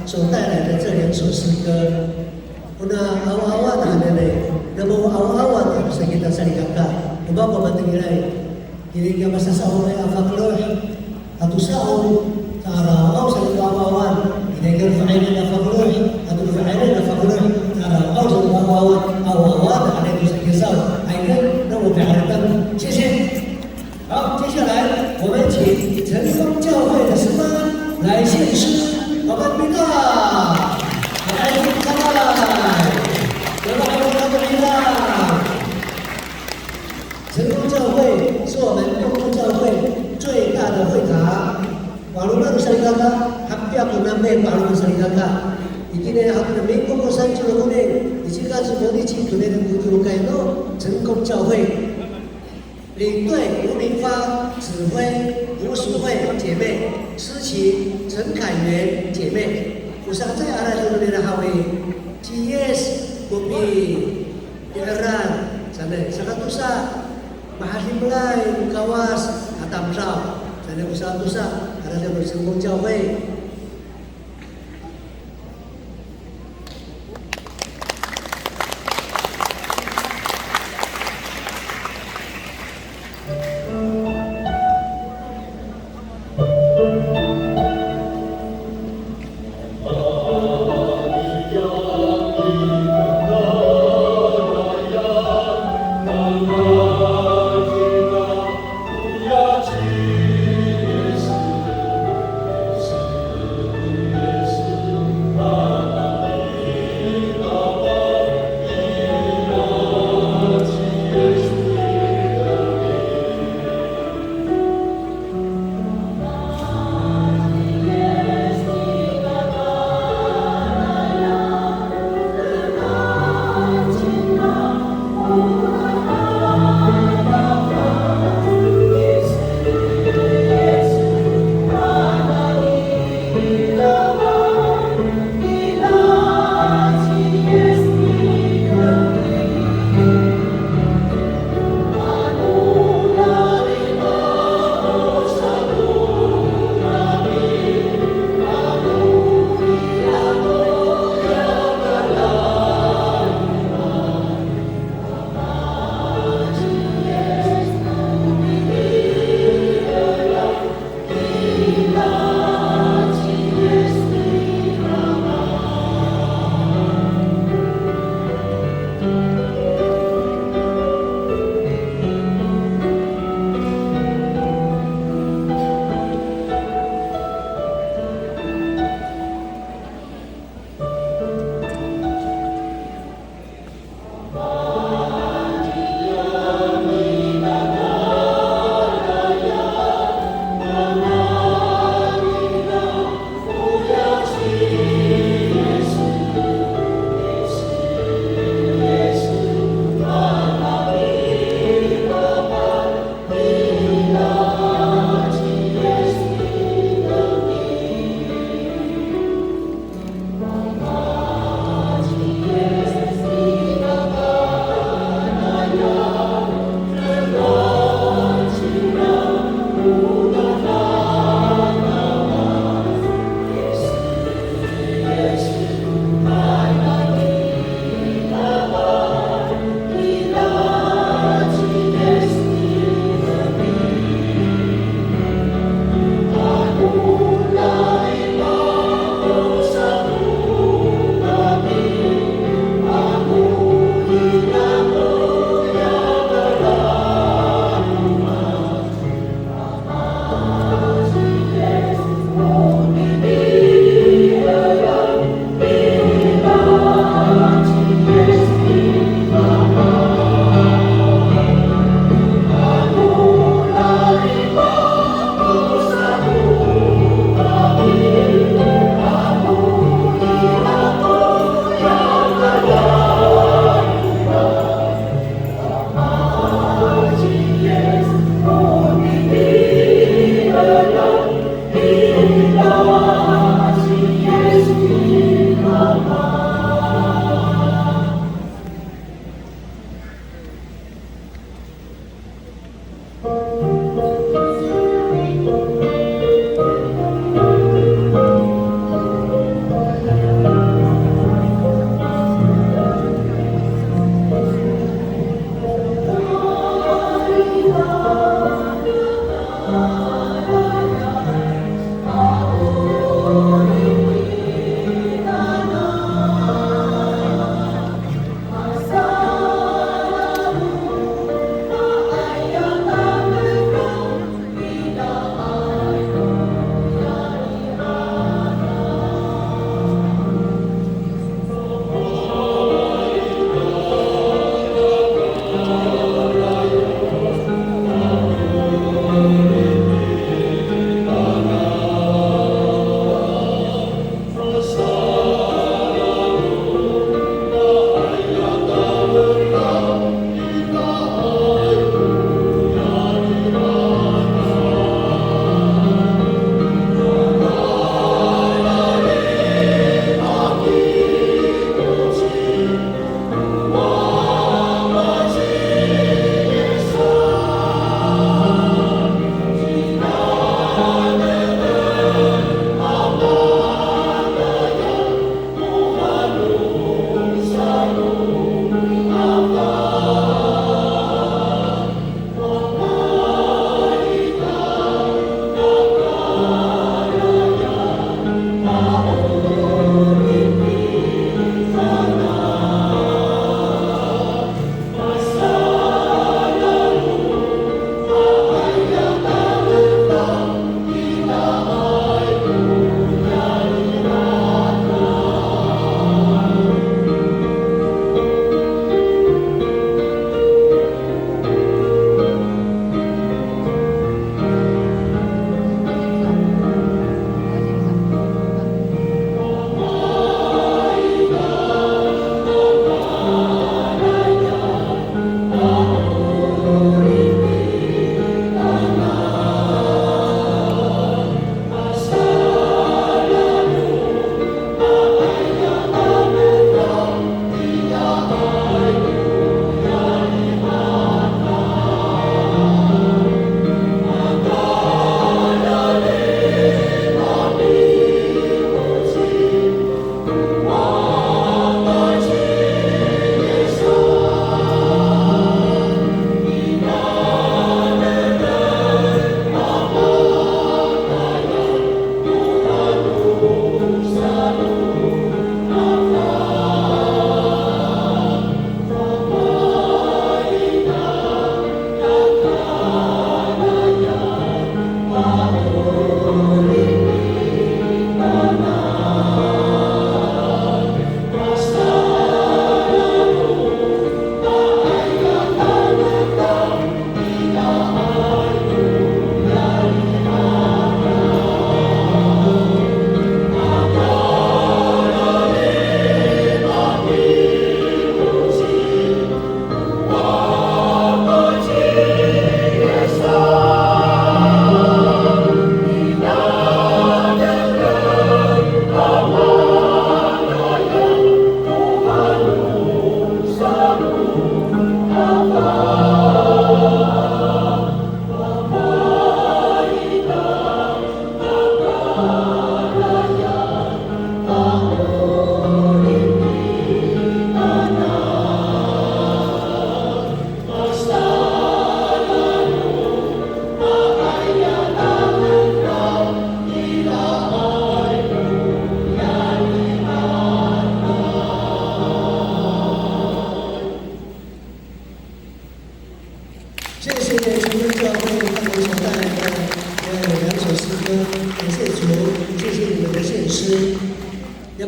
所带来的这两首诗歌。Ona awaawat hananay, namo awaawat sa kita salikaka, o mako matengilay. Iri ko masasaoray a fakeloh, ato sao, ta'araw sa ko awaawat. Iri ko fa'ilan a fakeloh, ato fa'ilan a fakeloh, ta'araw sa ko awaawat. Awaawat hananay to sa kisaw. Ay, namo piharatang. 谢谢。 好，接下来我们请成功教会的诗班来献诗，我们听到，来，来，来，来，来。成功教会是我们东部教会最大的会堂，Pa'aloman no salikaka, hapiak ko name Pa'aloman no salikaka. Itini haw, 民国三十六年，一月三十日，成功教会。 领队吴明芳，指挥吴淑慧姐妹，司琴陈凯元姐妹。O sahecaay a laloma' nira haw i, ci Yis Kopi Pi'eran, saan, saka tosa, mahadimlay no Kawas a tamdaw, saan, o saka tosa a laloma' no 成功教会。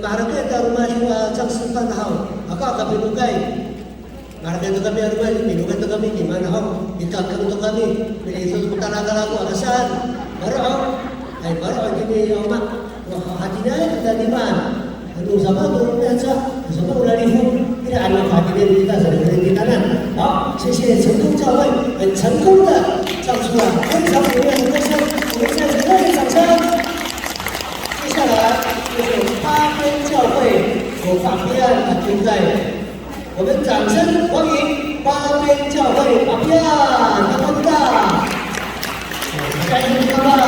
Harateng ta roma ci, a, 张世范 haw, aka kapinokay. Harateng to kami a roma, pinokay to kami, timaan haw, mikangkang to kami, piliso to ko talakala ko, aka saan. Maro', ay, maro' itini, o, ma, o, hatiniay kita timaan. Ano sama to, ano sa, sama o lalifo, ira ano hatiniay kita, sa lalifo kita na. 好，谢谢成功教会，很成功的唱出了非常美妙的歌声，我们再热烈掌声。 接下来就是八边教会，有八边啊，对不对？我们掌声欢迎八边教会八边，他们的，加油，干杯！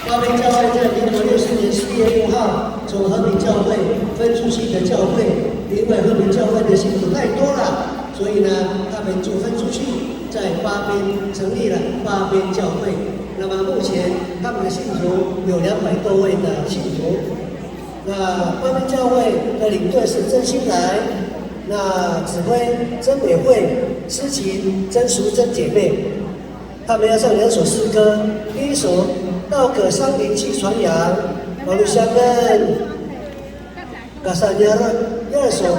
八边教会在民国六十年四月六号从和平教会分出去的教会，因为和平教会的信徒太多了，所以呢，他们就分出去，在八边成立了八边教会。 那么目前他们的信徒有两百多位的信徒。那八边教会的领队是曾新来，那指挥曾美惠、司琴曾淑珍姐妹。他们要唱两首诗歌，第一首《道格桑林去传扬》，Malu Siangan, Kasaniaro, 第二首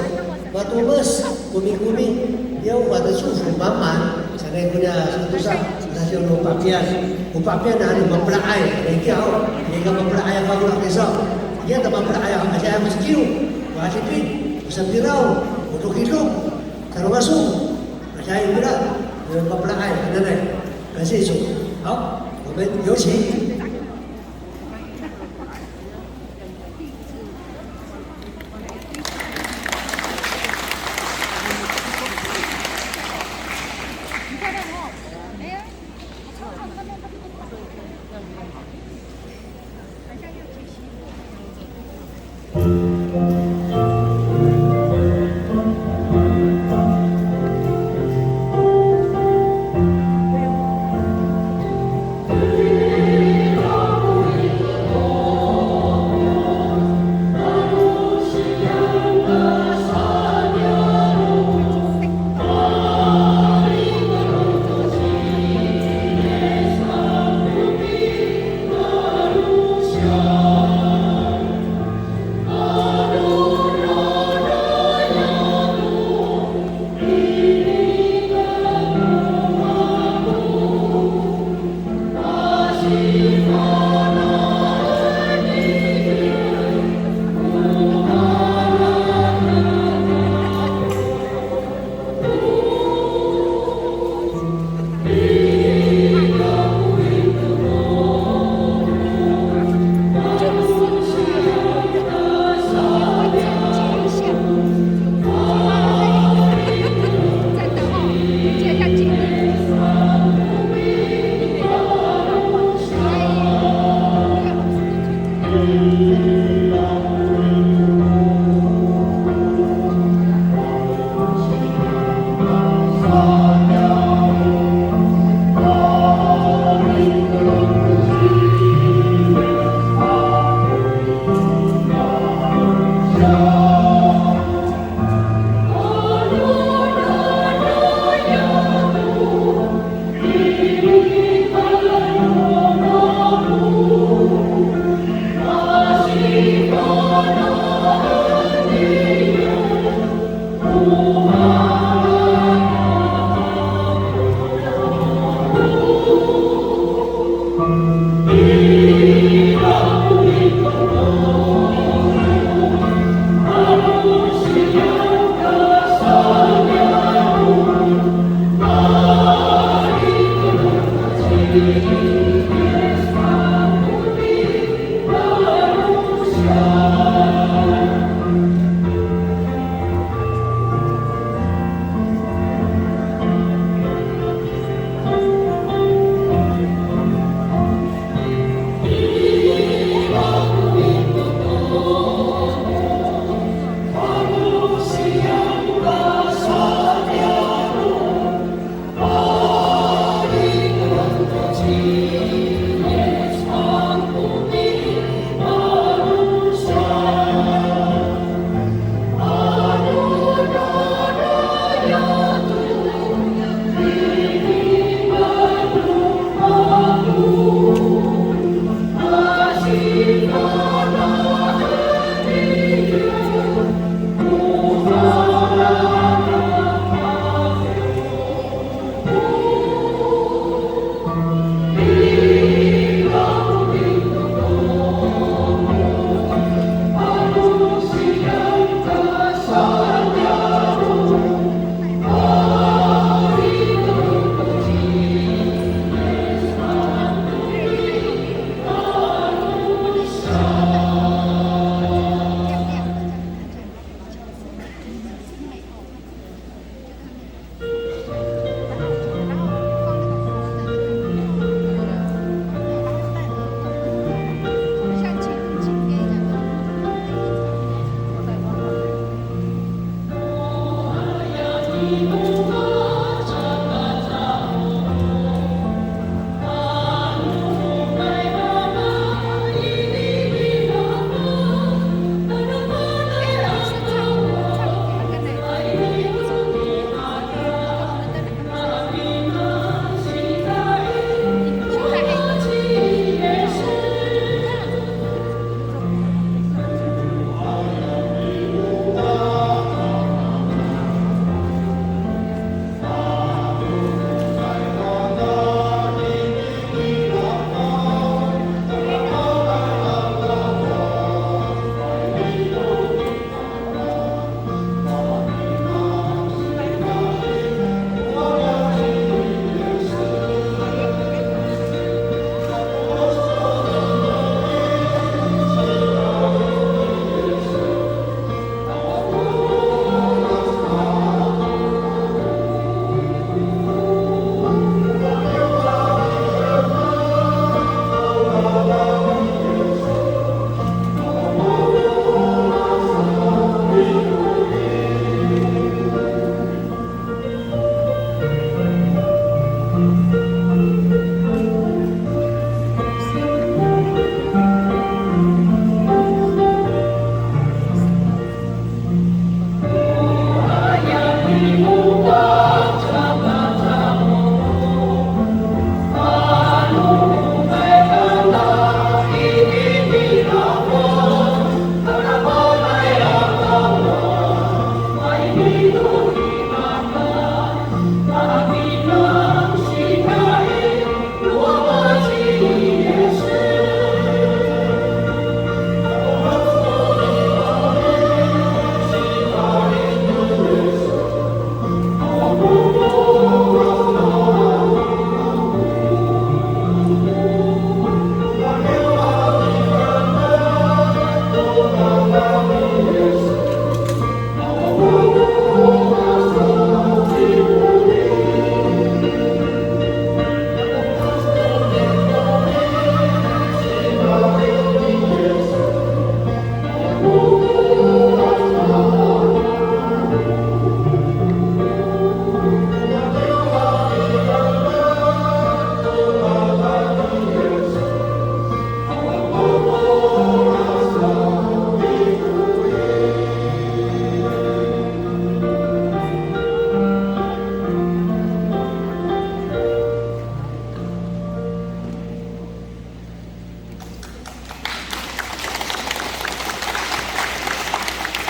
，Matomes, Komikomi, 耶和华的祝福满满。Sanay ko niya sa tosa, sa siyo no papian. O papian na ano, mapela'ay, nika ho, nika mapela'ay a fanglo kiso. Iya ta mapela'ay a, asa ako sikiyo, o asipit, o sapiraw, o dokidok, sa romaso. Asa ay ira, mapela'ay, nanay. 感谢主。好，我们有请。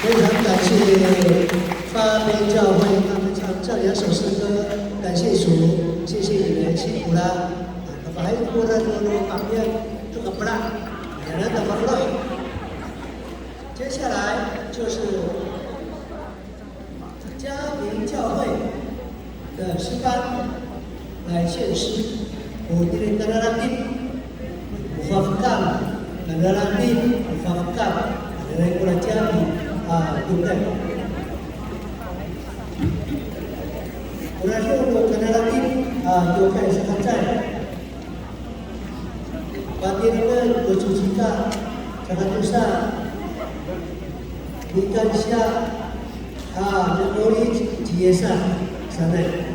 非常感谢八边教会，他们唱这两首诗歌，感谢主，谢谢你们，辛苦了。Kapahayko no pa'apian to kapela, 接下来就是嘉明教会的诗班来献诗。O tini Kanarating, o Fafekang, Kanarating, o Fafekang, ira ko Kaming a kiwkay. Ora ko Kanarating a kiwkay saka cecay. Patireng ko cocika, saka tosa, mikansiya a mi'orip ci Yis sanay.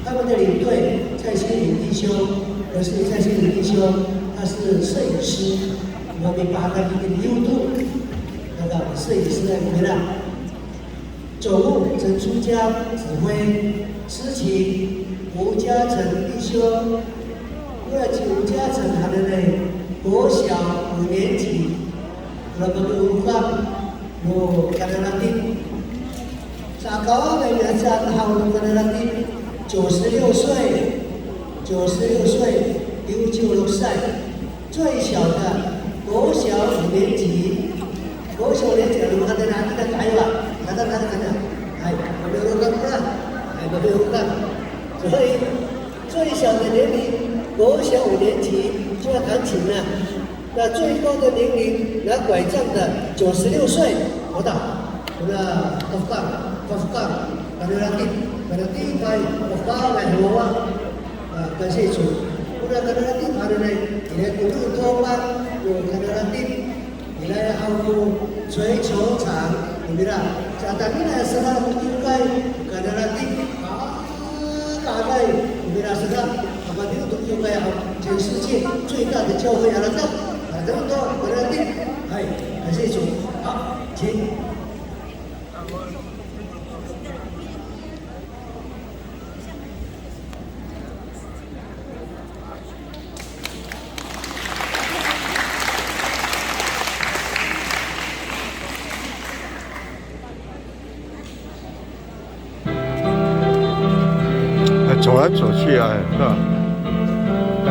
他们的领队蔡新林弟兄，可是蔡新林弟兄他是摄影师，我们把他一个 YouTube 那个摄影师来回来。 总务陈书江指挥，诗琴吴嘉诚弟兄，乐器吴嘉诚 hananay, 国小五年级，那么 o Fafekang no Kanarating. Saka o mihaca haw no Kanarating, 九十六岁，九十六岁， 九十六岁。 最小的国小五年级，国小五年级，我们刚才拿这个台吧，拿到他的看看，哎，我们有看不啦？哎，我们有看。所以最小的年龄，国小五年级就要弹琴了。那最高的年龄拿拐杖的，九十六岁，多大？ Ora Fafekang, Fafekang, Kanarating, Kanarating, Fafekang, ay, hawawa. A, 感谢主。Ora Kanarating hananay, ira ko 路托班, ora Kanarating, ira haw ko 槌球场, ira. Sa tamiyanan sera ko kiwkay, Kanarating, a, Kanarating, ira sera, a, matini to kiwkay haw, 全世界最大的教会 a, ira to, a, ira to, Kanarating. 哎，感谢主。好，请。 哎，走来走去啊，是吧？哎。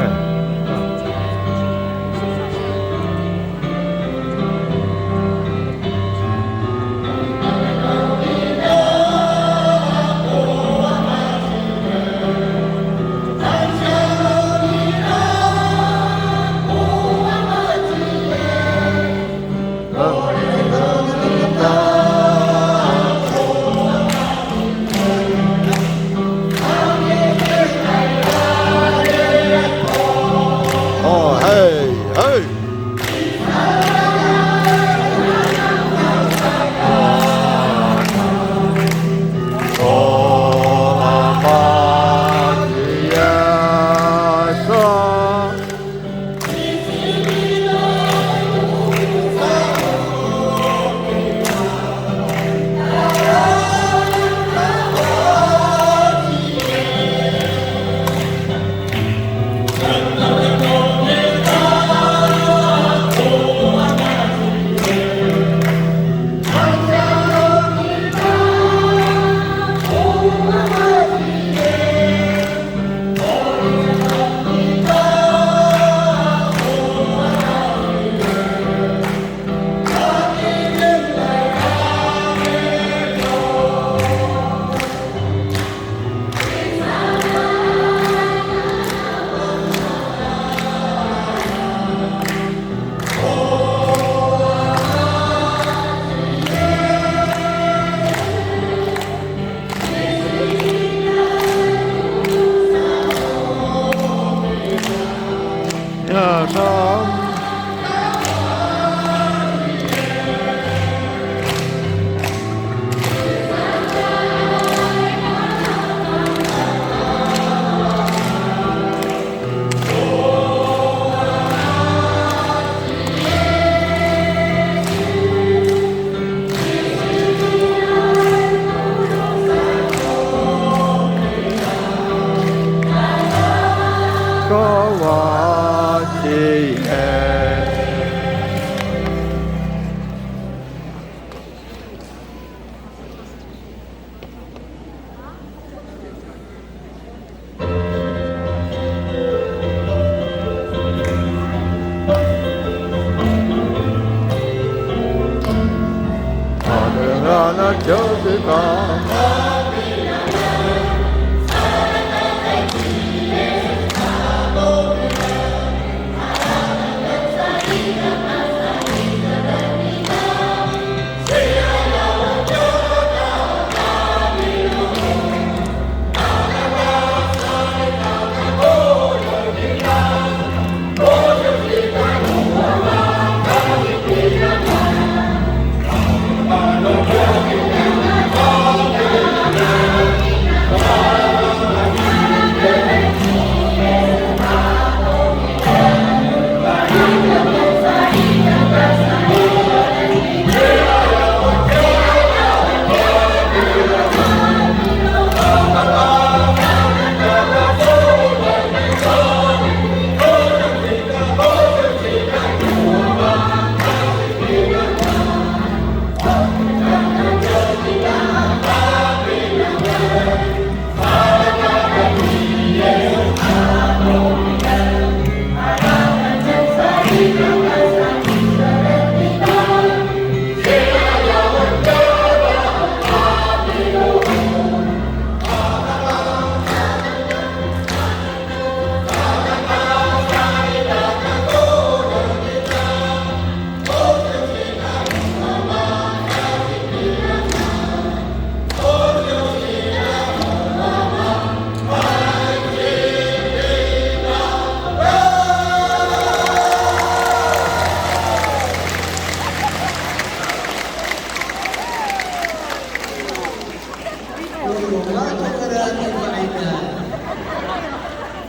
Waloman to karating fa'inay.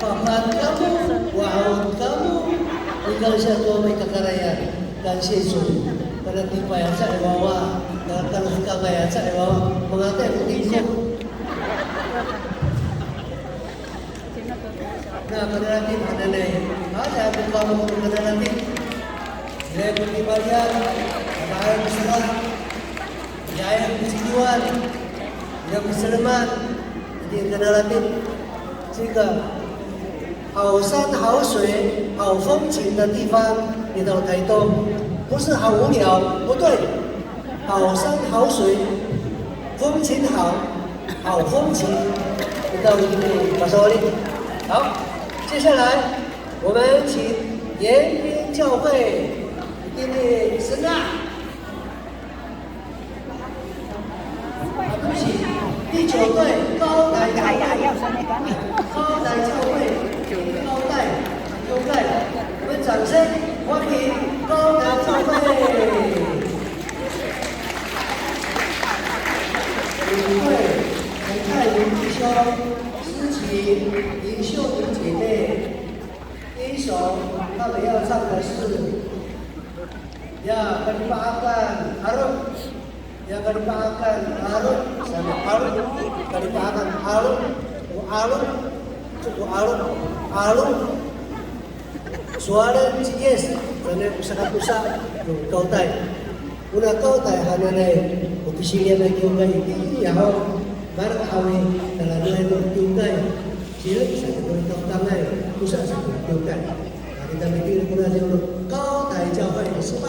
Papat kamo, wa'ot kamo, mikansiya to mikakarayan, kansiya iso. Kanatipaay aca i wawa, kanahekangay aca i wawa, mangatay ko tingko. Na, kanarating hananay. Aya ko kamo ko kanarating. Ira ko kimalian, ira ko sera, ira ko siniwan, ira ko seleman, ira ko kanarating. Sika, 好山好水、好风景的地方，你到台东，不是好无聊，不对。好山好水，风景好，好风景，你到一定 pasawali。好，接下来我们请延平教会 itini sena. 啊，对不起，第九队高台教会，高台教会，高台，高台，我们掌声欢迎高台教会。领队陈泰云弟兄、司琴林秀玲姐妹，第一首他们要唱的是 Ya kalipaakan aro'. Ya kalipaakan aro'. Saan ko aro'? Kalipaakan aro'. O aro'. O aro'. Aro'. Sowalen ci Yis. Saan ko sakatosa no Kawtay. Ona Kawtay hananay, o pisilian a kiwkay itini i haw. Mala' haw i, tala'enay no kiwkay. Sila sa ko Kawtangay. Tosa sa ko kiwkay. Kita bikin ko na sila Kawtay 教会的诗班。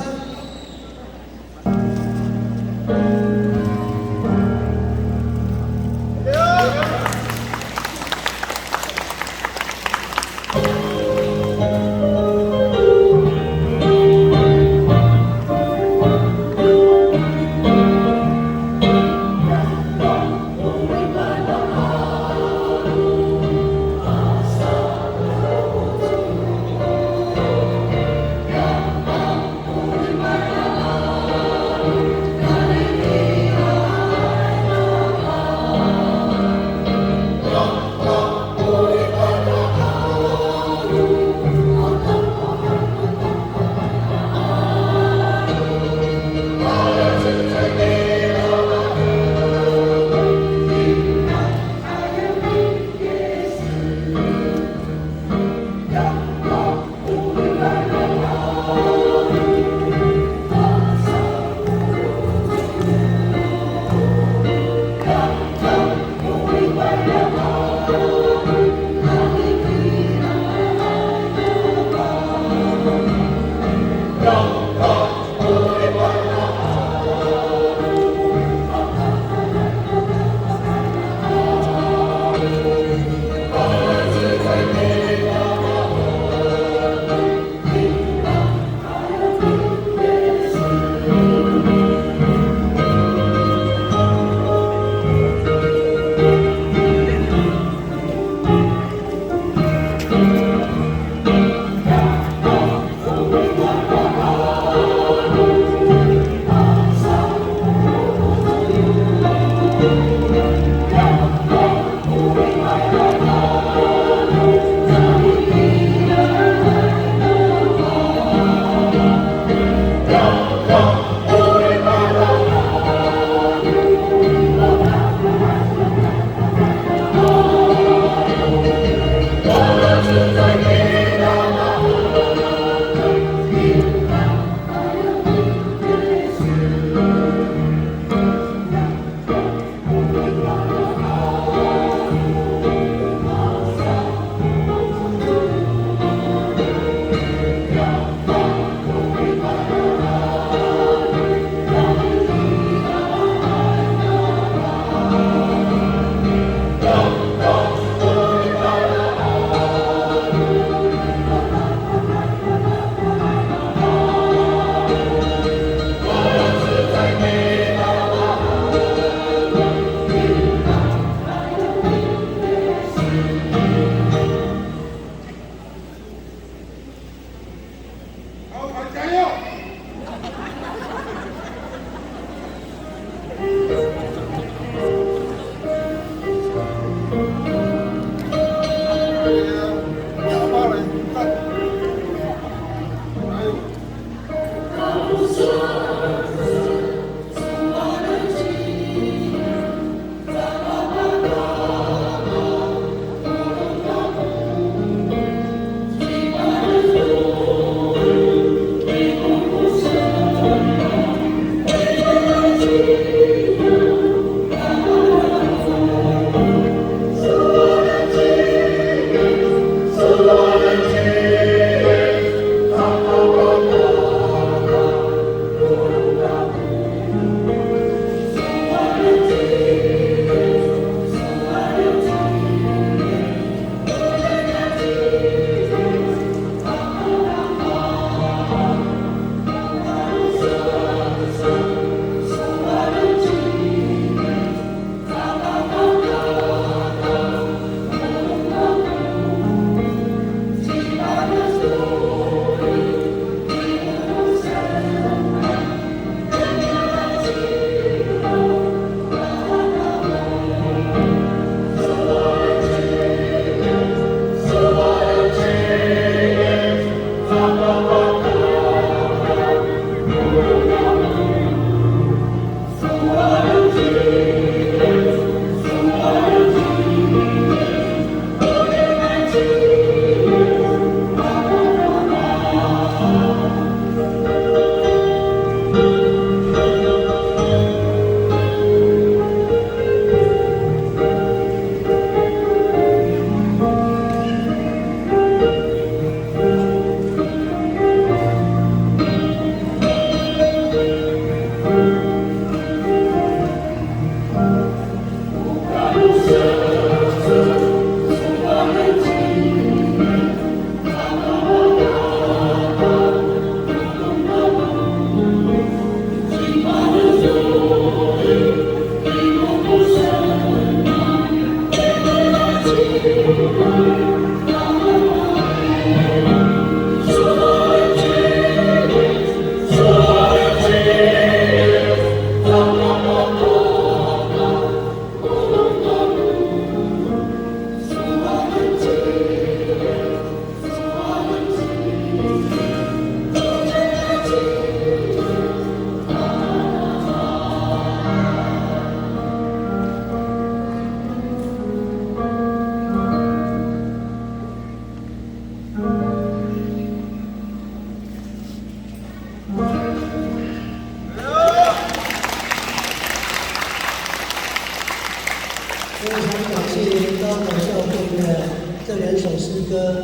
这两首诗歌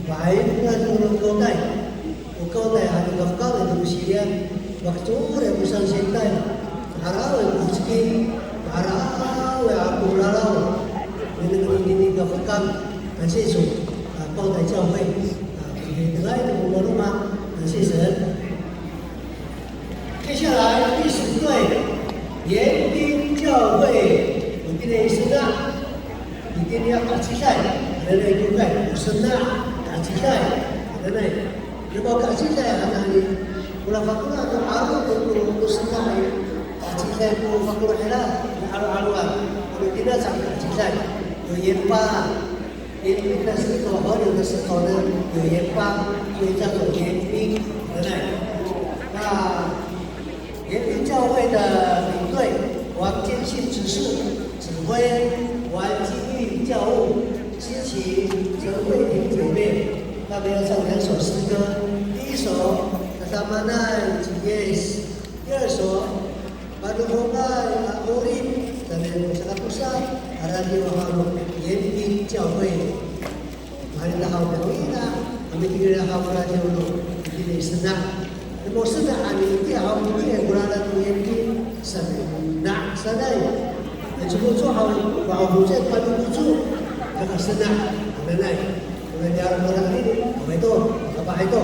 ，Fa'inay ko Kawtay, o Kawtay han i kafekal to ko silian, makacoren ko saan sitay, 'araway ko ciki, 'araway ko raraw, nengneng itini kafekal, 感谢主, a, 高台教会, a, 平安的我们嘛，感谢神。 接下来第十队，延平教会，itini i sena', itini a kacilay, hananay ko kay, o sena', kacilay, hananay. Ira ko kacilay hananay, ora fakora to 'aro to ko sena' i, kacilay ko fakora ira, 'alo'aloan, o tina sa kacilay, o 延平 因为那石头，河流的石头呢，有盐巴，所以叫做延平，对不对？那延平教会的领队王坚信执事指挥王金玉教务，司琴陈慧萍姐妹，他们要唱两首诗歌。第一首，Tadamaanay ci Yis；第二首， Panohongay a 'orip, saan ko sakatosa a radiw haw no 延平教会. Malina haw no ina, a mitengil haw ko radiw no itini i sena'. Namo sena' a mitiya haw no mitiya ko lalan no 延平, sena' sanay. Cimoco haw, ma'ofoc i panofoc, saka sena', hananay. Ko niyaro' ko lalan i, awaay to, kapah to.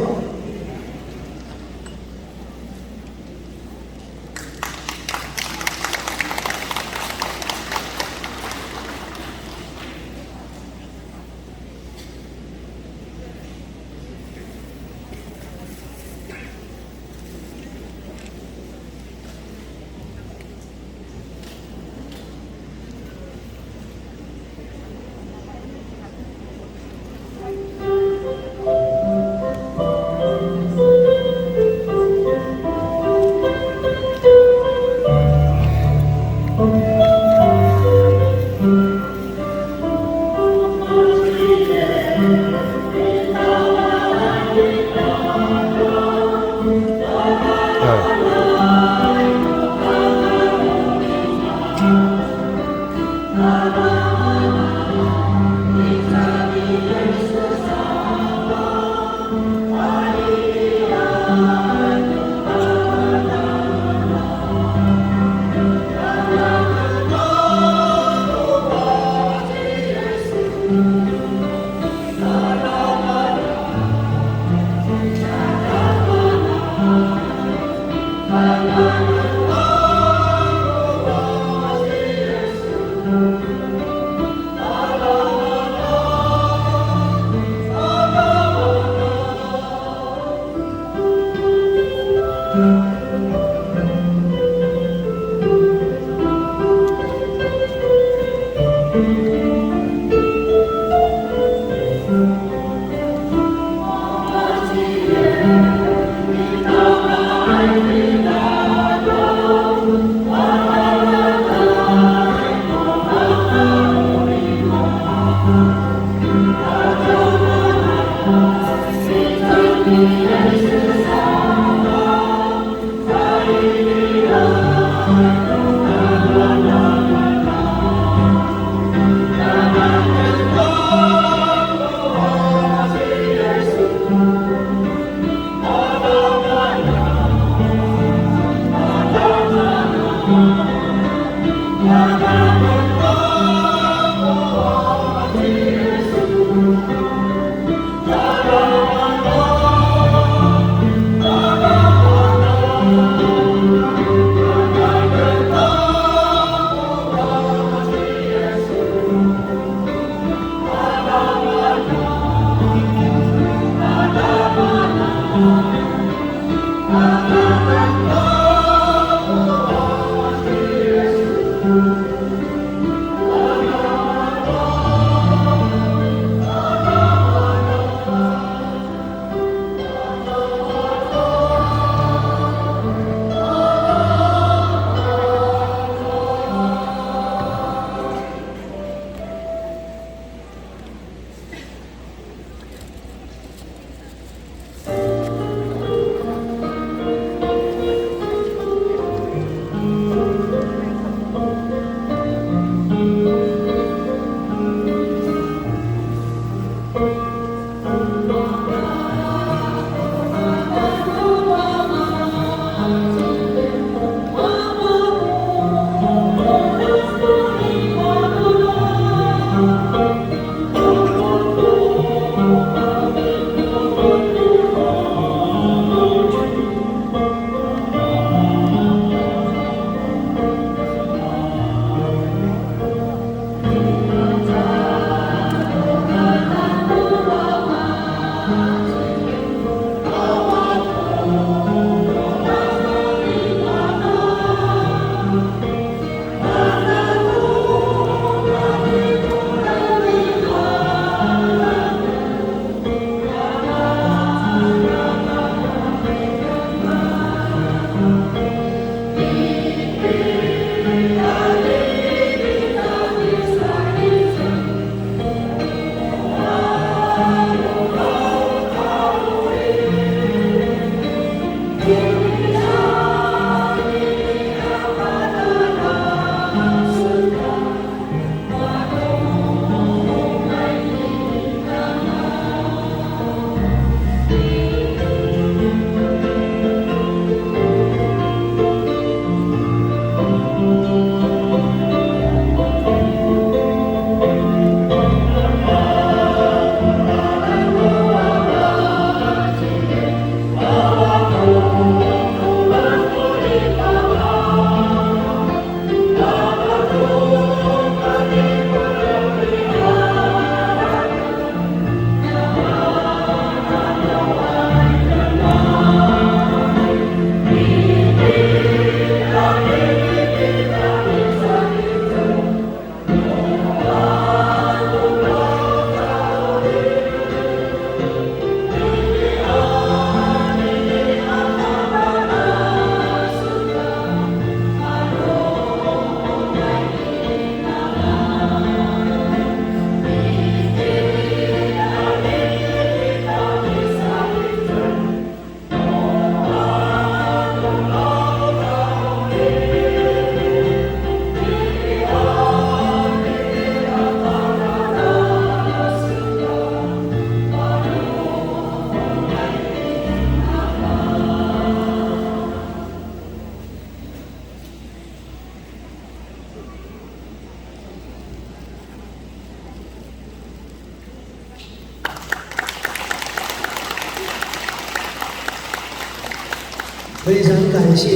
感谢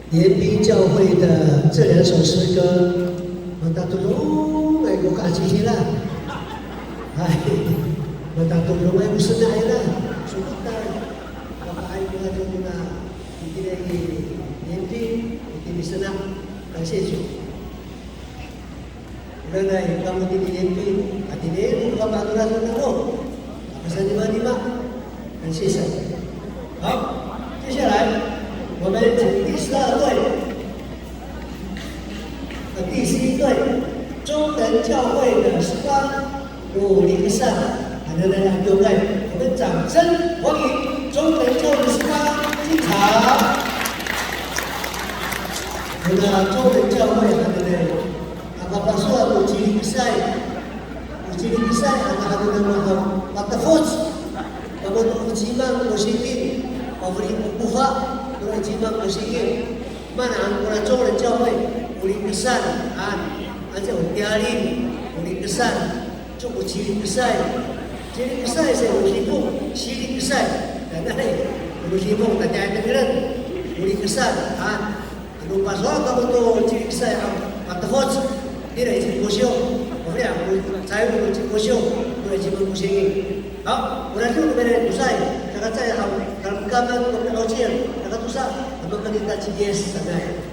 延平教会的这两首诗歌，matatodongay ko kacihira. Hay, matatodongay ko sena' ira. Sokota, papaay ko ato kona itini i 延平, itini sena'. 感谢主。 Nanay kamo tini Yenpi, a tini ko kamaatoran namo. Aka sanimanima, 感谢神。好，接下来我们请第十二队，呃，第十一队，中等教会的诗班，Orikesan hananay a kiwkay，我们掌声欢迎中等教会的诗班进场。我们的中等教会hananay Aka pasowal ko Cilikesay. Ko Cilikesay, aka hananay a makapatefoc. Kamo to ko cimang ko singin, pafeli ko kofa, to ko cimang ko singin. Mana han kora 中等教会, Orikesan, han, anca o Tiyalin, Orikesan, to ko Cilikesay. Cilikesay sa o Sipong, Cilikesay. Nanay, o Sipong, tatiyaay tengilen, Orikesan, han. Ano pasowal kamo to Cilikesay a matefoc, ira i Cikosiyo, o ira ko caay ko Cikosiyo, ira i Cikosiyo. Haw, ora to ko mira i kosay, caka caay haw, kalekamen ko pi'ocil, caka tosa, a makanita ci Yis sanay.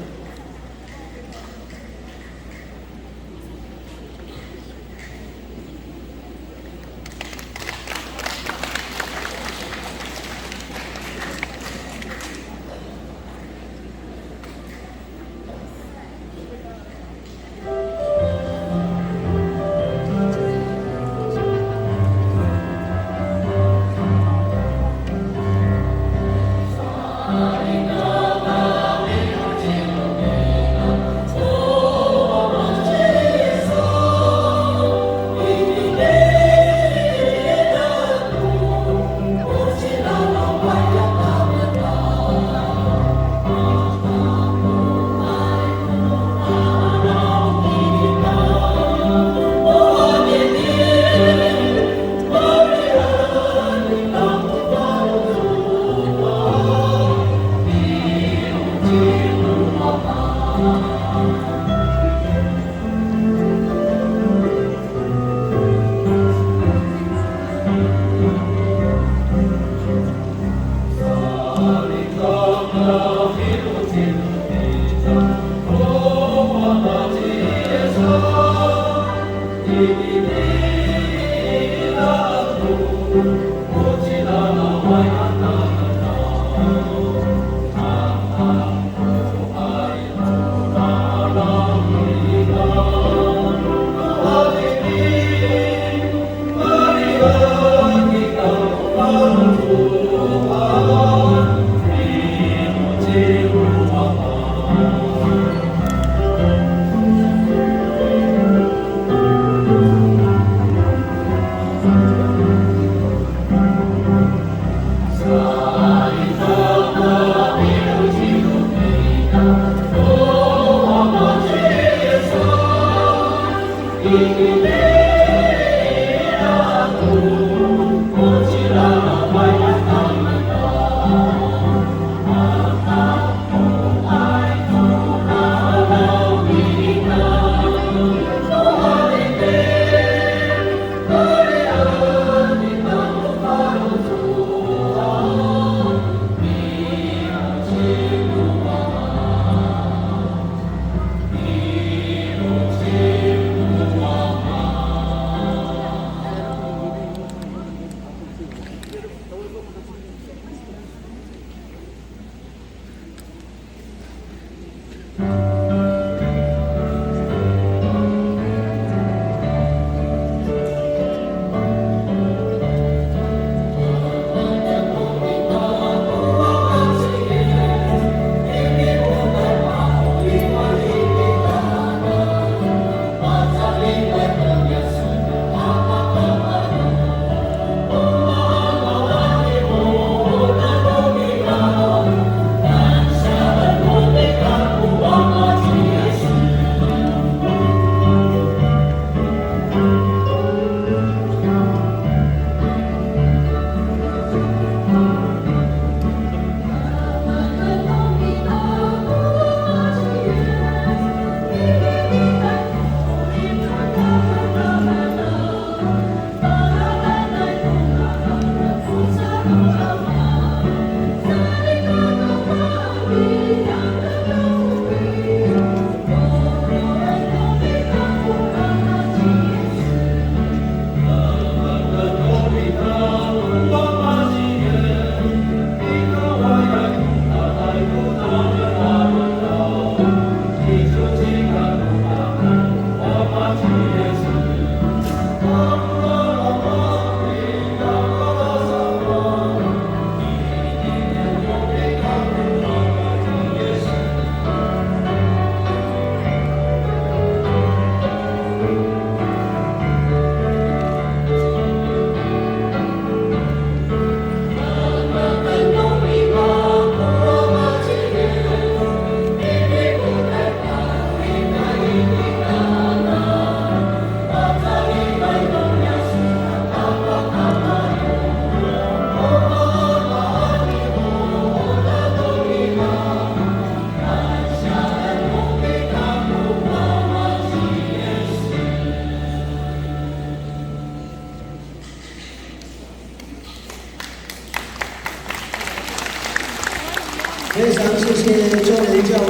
非常谢谢中原教会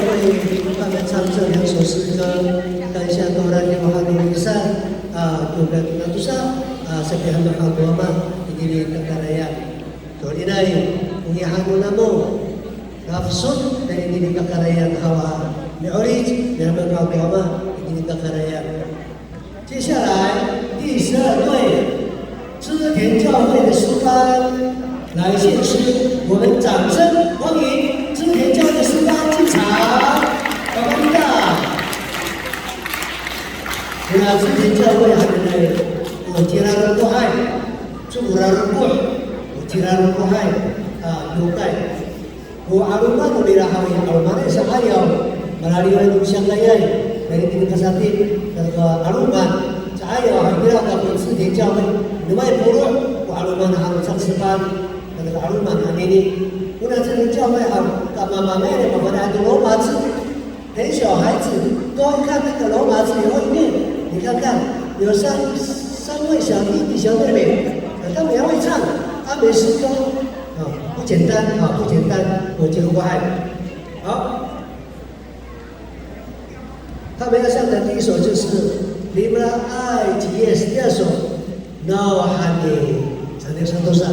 他们唱这两首诗歌，感谢Tuhan i, mahaen no miso, a, to katosa, a, sapihaen no mako Ama itini kakarayan. To'elinay, ongiha no namo, kafesot tayni i kakarayan haw a mi'olic, mihaen no mako Ama itini kakarayan. 接下来第十二队，织田教会的诗班来献诗，我们掌声欢迎织田教会的诗班进场。Kamsahamnida. Ira 织田教会 hananay, o, cirarokohay, corarokoh, o, cirarokohay, a, kiwkay. Ko 'aloman no mira haw i, 'alomanay sa'ayaw, malaliway no siyakayay, tayni i kasatip, tayni ka 'aloman sa'ayaw, hay kira kako 织田教会, nomay polo' ko 'aloman haw i, 唱诗班, tayni ka 'aloman anini. Ona 织田教会 haw, kamamangay, mafana' to 罗马字. 陪小孩子多看那个罗马字以后一念，你看看，有三，三位小弟弟小妹妹，啊，他们也会唱阿美诗歌，啊，不简单，啊，不简单，我觉得不害。好，他们要唱的第一首就是《Limela ay ci Yis》，第二首《Nawhani》，唱，唱多少？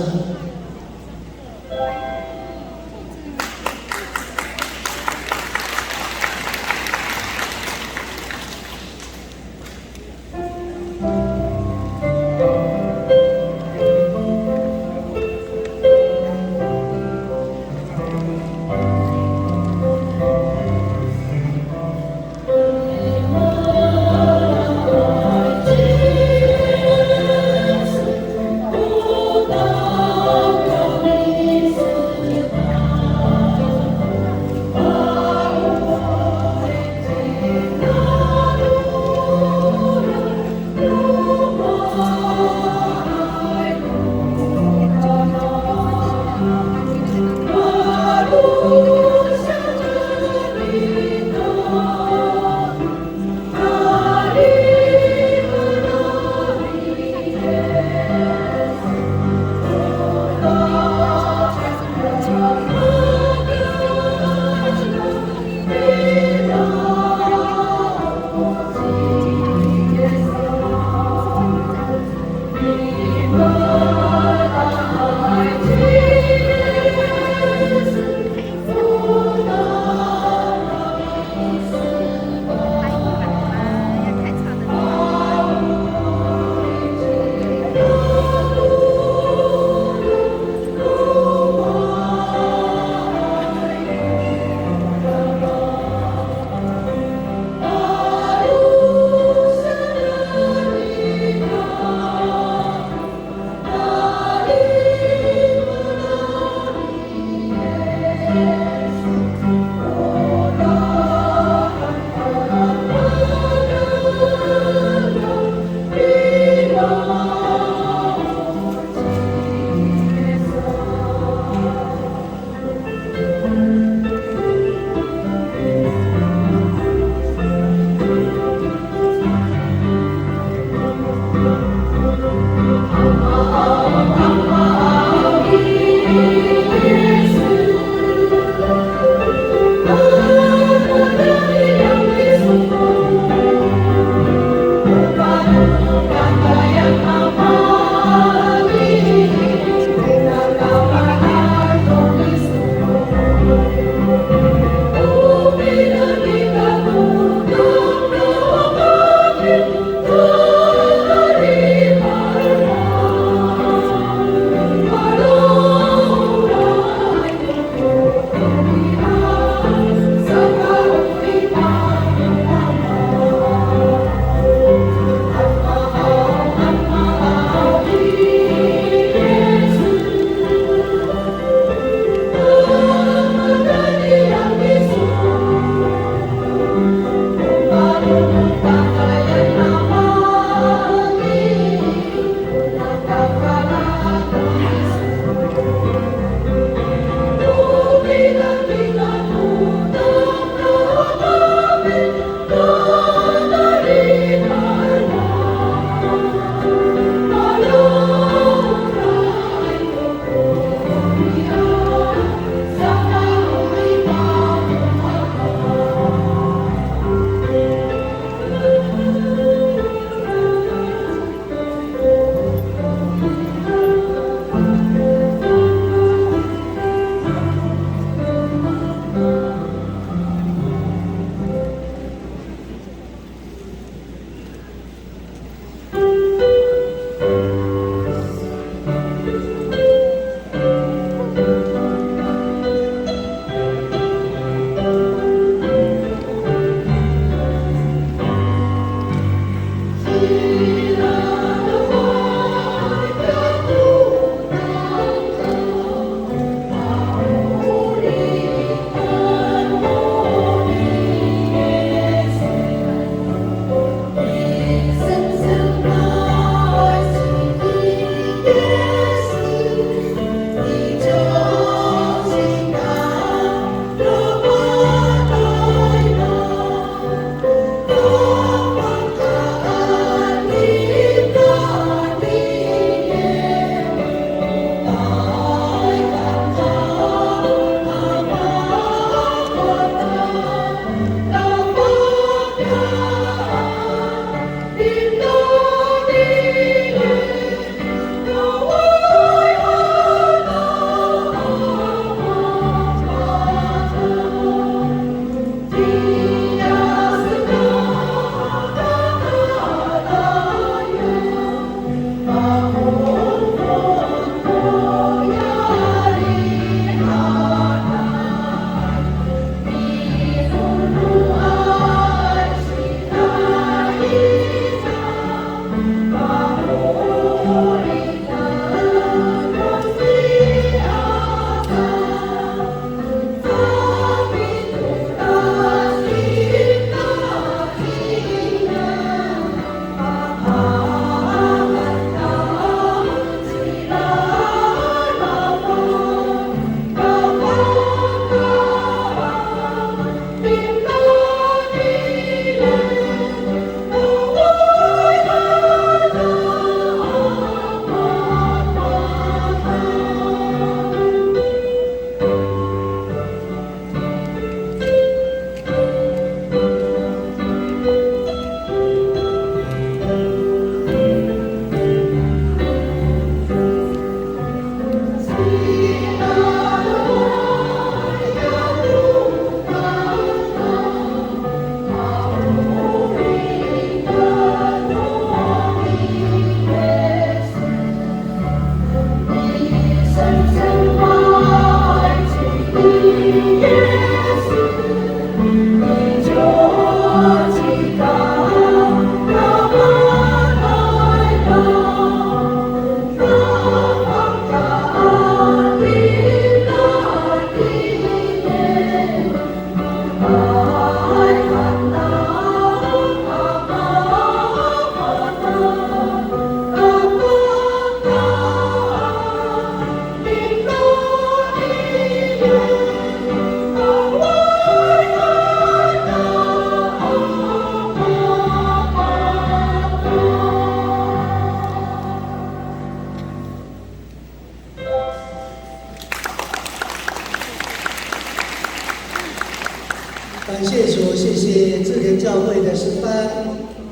感谢主，谢谢志田教会的诗班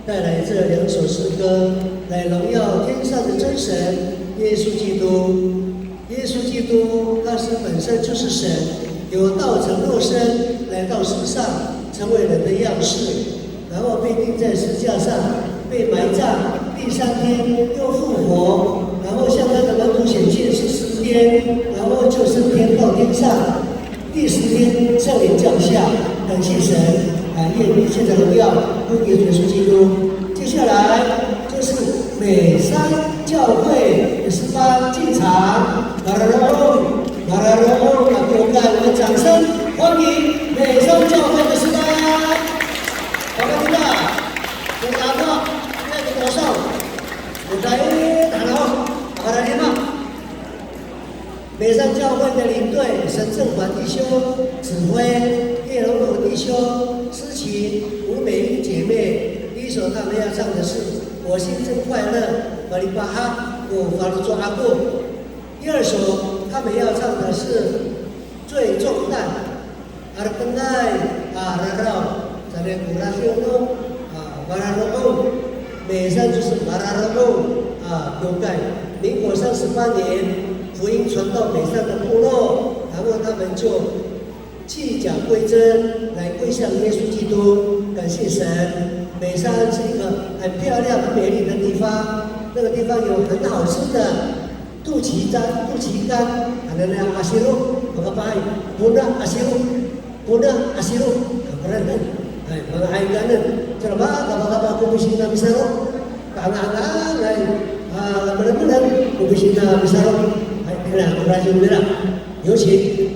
带来这两首诗歌，来荣耀天上的真神耶稣基督。耶稣基督他是本身就是神，有道成肉身来到世上，成为人的样式，然后被钉在十字架上，被埋葬，第三天又复活，然后向他的门徒显现四十天，然后就升天到天上。第十天圣灵降下，感谢神，啊，愿一切的荣耀归给耶稣基督。接下来就是美山教会的诗班进场，Mararong, Mararong, 啊，给我们掌声欢迎美山教会的诗班。Bapak kita, kita apa? Kita kosong. Kita ini, ano, para lima. 美山教会的领队沈正华弟兄指挥，叶龙龙弟兄司琴，吴美英姐妹。第一首他们要唱的是《我心真快乐》，Malipahak ko faloco' ako。第二首他们要唱的是《最重担》。 Arepenay a raraw, sanay ko radiw no, a, Mararong. 美山就是 Mararong, a, 教会。民国三十八年，福音传到美山的部落，然后他们就弃甲归真，来归向耶稣基督。感谢神，美山是一个很漂亮、很美丽的地方，那个地方有很好吃的 肚脐干，肚脐干，hananay a siro, makapaay, pona a siro, pona a siro, a, kora hanen, ay, manga'ay kaenen, cira, makapakapa ko pisina misaro', ka'anga'angay, a, lamelamelan ko pisina misaro', ay, ira, kora hanen ira, 有请。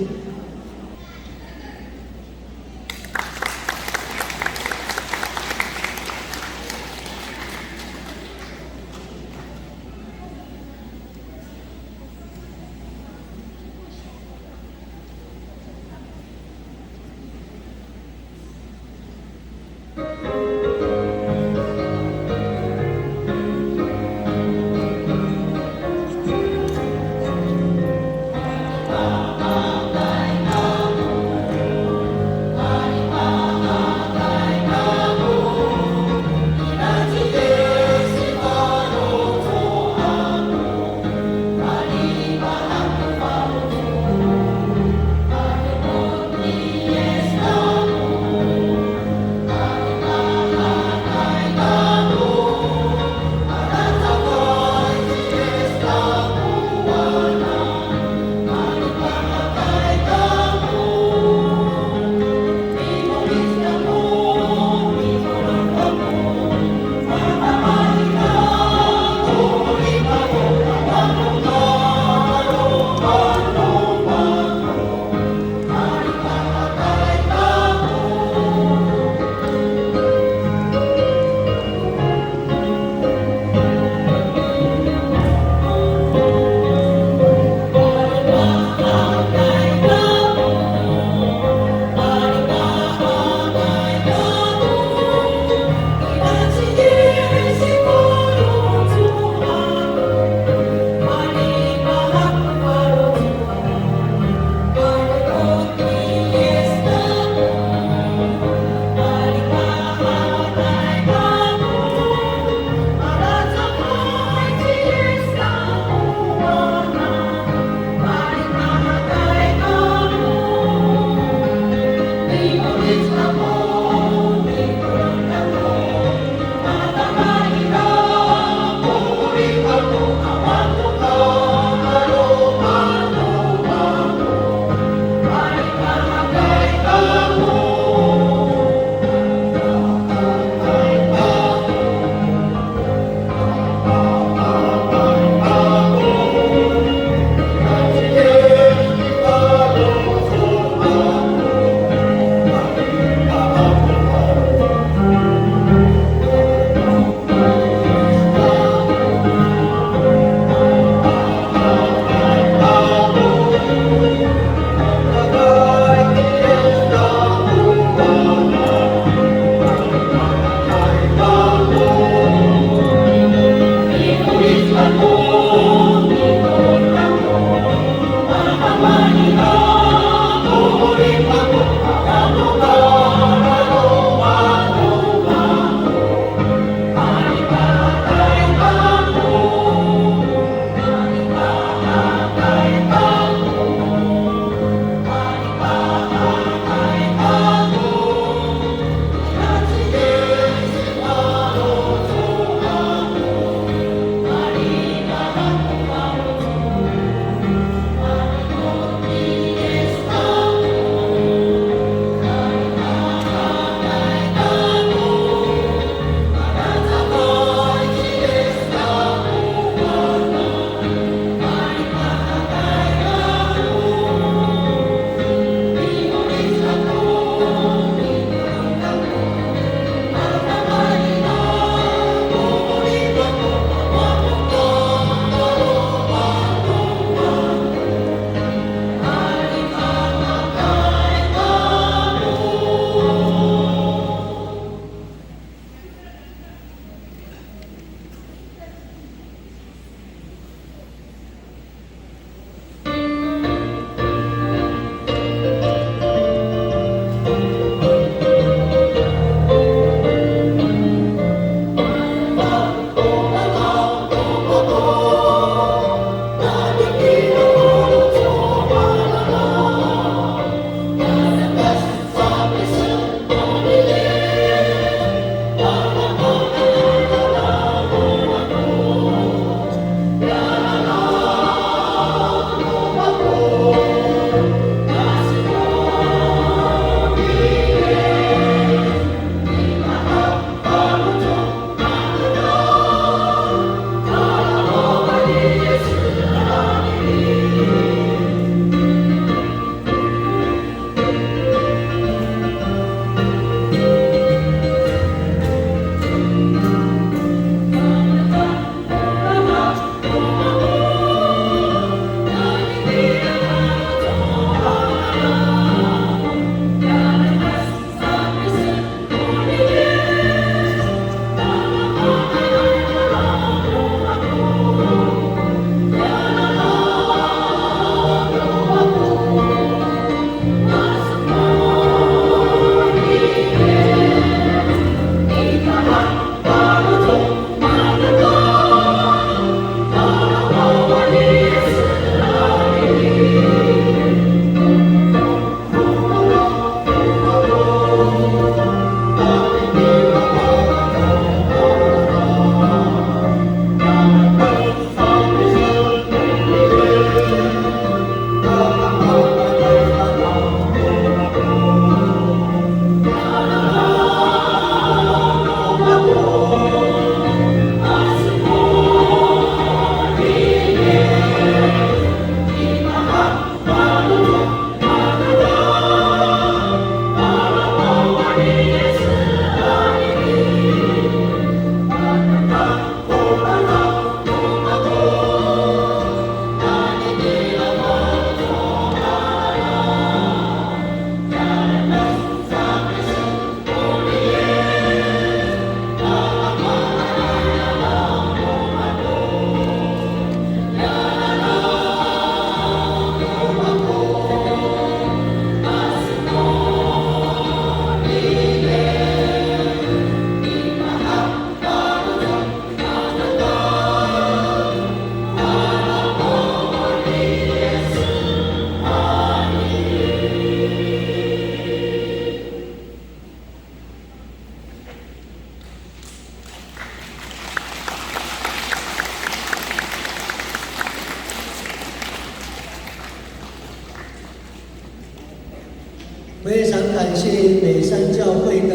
感谢美善教会的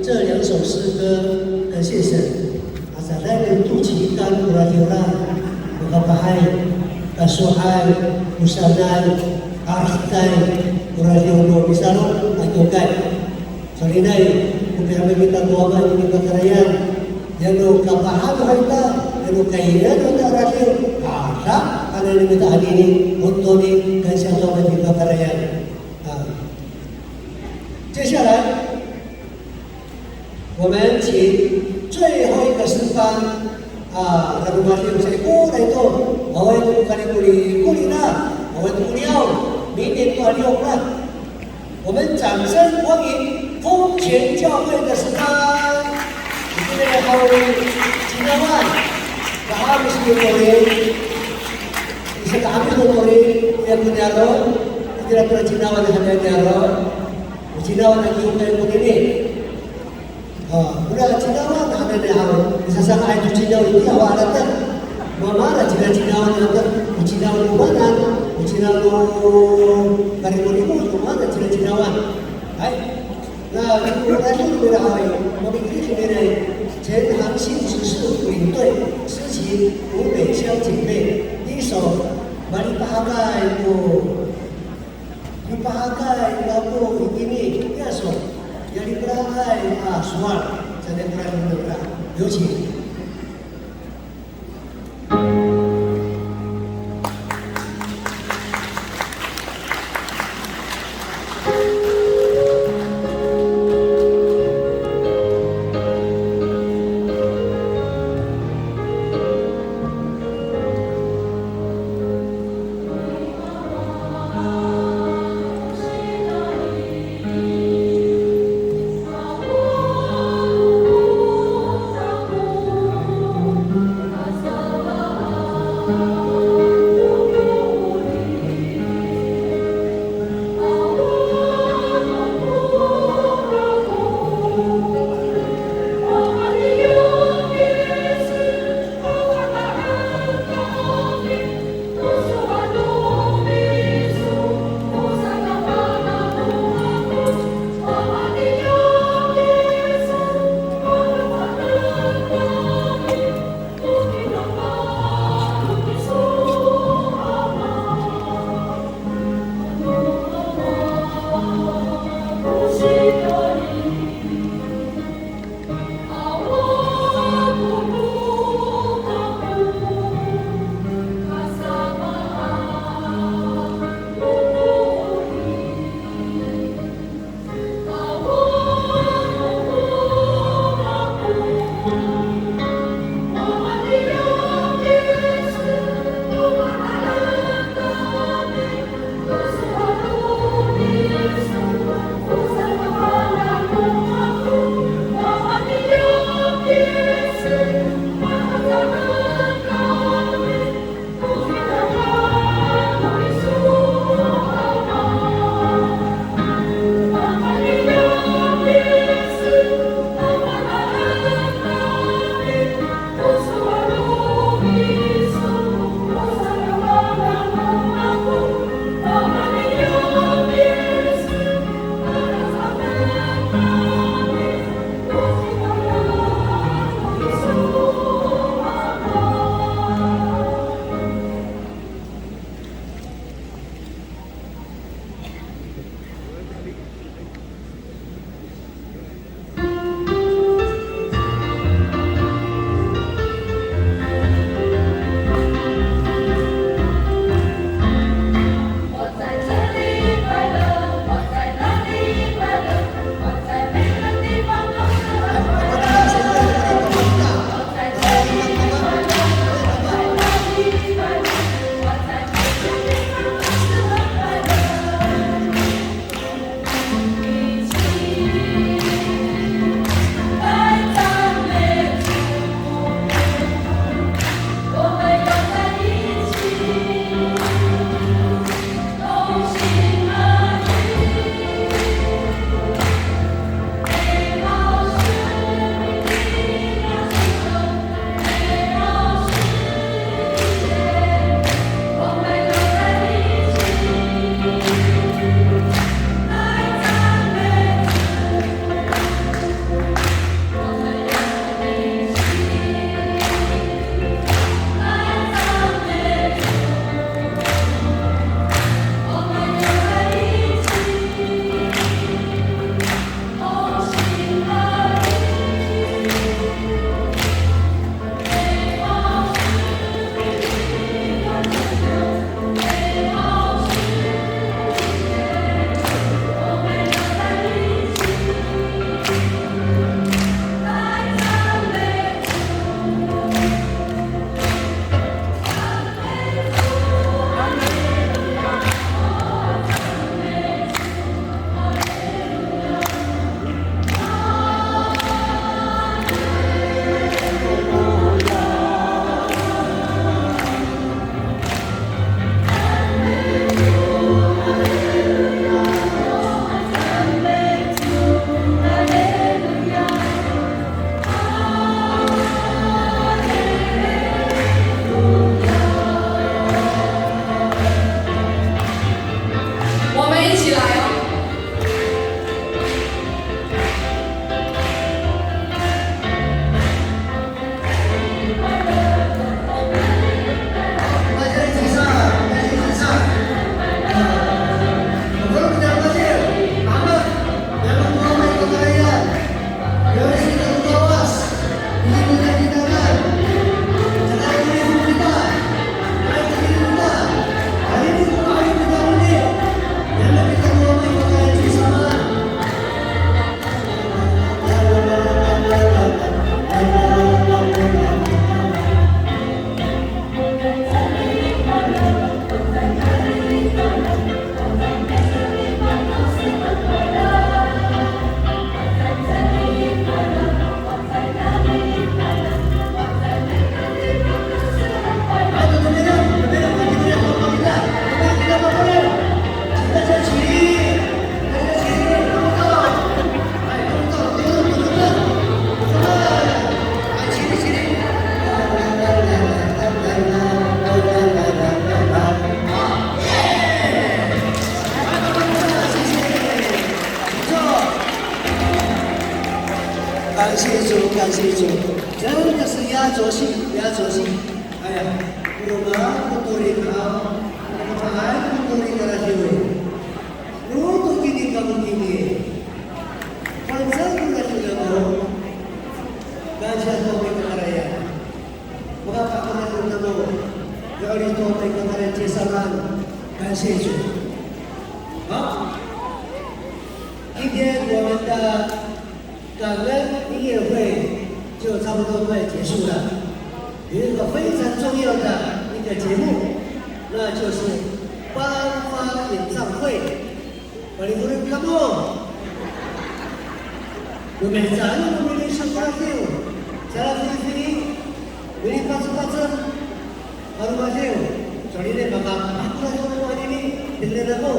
这两首诗歌，感谢神。Asaday no 肚脐干 ko radiw nira, makapahay, kasohay, kosanan, kahitay ko radiw no misalon a kiwkay. Solinay, ko piyamay kita to Wama i kakarayan. Yano kapahad no mita, yano kaiyan no mita a radiw, tada hananay no mita anini, 本当に感谢 to Wama i kakarayan. 啊，接下来，我们请最后一个诗班，啊，Raromadiw, saikoray to, awaay to ko kalikolikoli nira, awaay to ko liyaw, 明年 to a liyaw nira. 我们掌声欢迎丰泉教会的诗班。Itini haw i Cinawan, ka'amis no Tori. Isa ka'amis no Tori, ya ko niyaro', itira to Cinawan hananay niyaro'. Cinawan a kiwkay konini. A, ora Cinawan hananay haw, misasanga'ay to Cinawan itiya haw a latek. Mama, ora Cina, Cinawan a latek, o Cinawan o maan, o Cinawan o kalimolimod, o maan, Cina, Cinawan. Hay. Na, ora to mira haw, mamikirid mira, 前航信执事领队，诗集《五北乡姐妹》，第一首，Malipahakay ko Lipahakay kako itini, ya so, ya lipahakay a sowal, sa lipahakay a sowal. 有请。感谢主，感谢主，真的是压轴戏，压轴戏。哎呀，我们不多的好，我们还不多的那个地位，如果给你搞不定的，反正不能这个。 Kansiya to mikakarayan. Makakakonan no namo. Yo'elin to mikakarayan ci Saman. 感谢主。好，今天我们的感恩音乐会就差不多快结束了。有一个非常重要的一个节目，那就是颁发演唱会。 Palimolen kamo. No mihecaan no milisiw kamo. Saka fifili, milipacpacen. Ano masiw. Solinay maka, ako na sa mga anini, tingnan ako.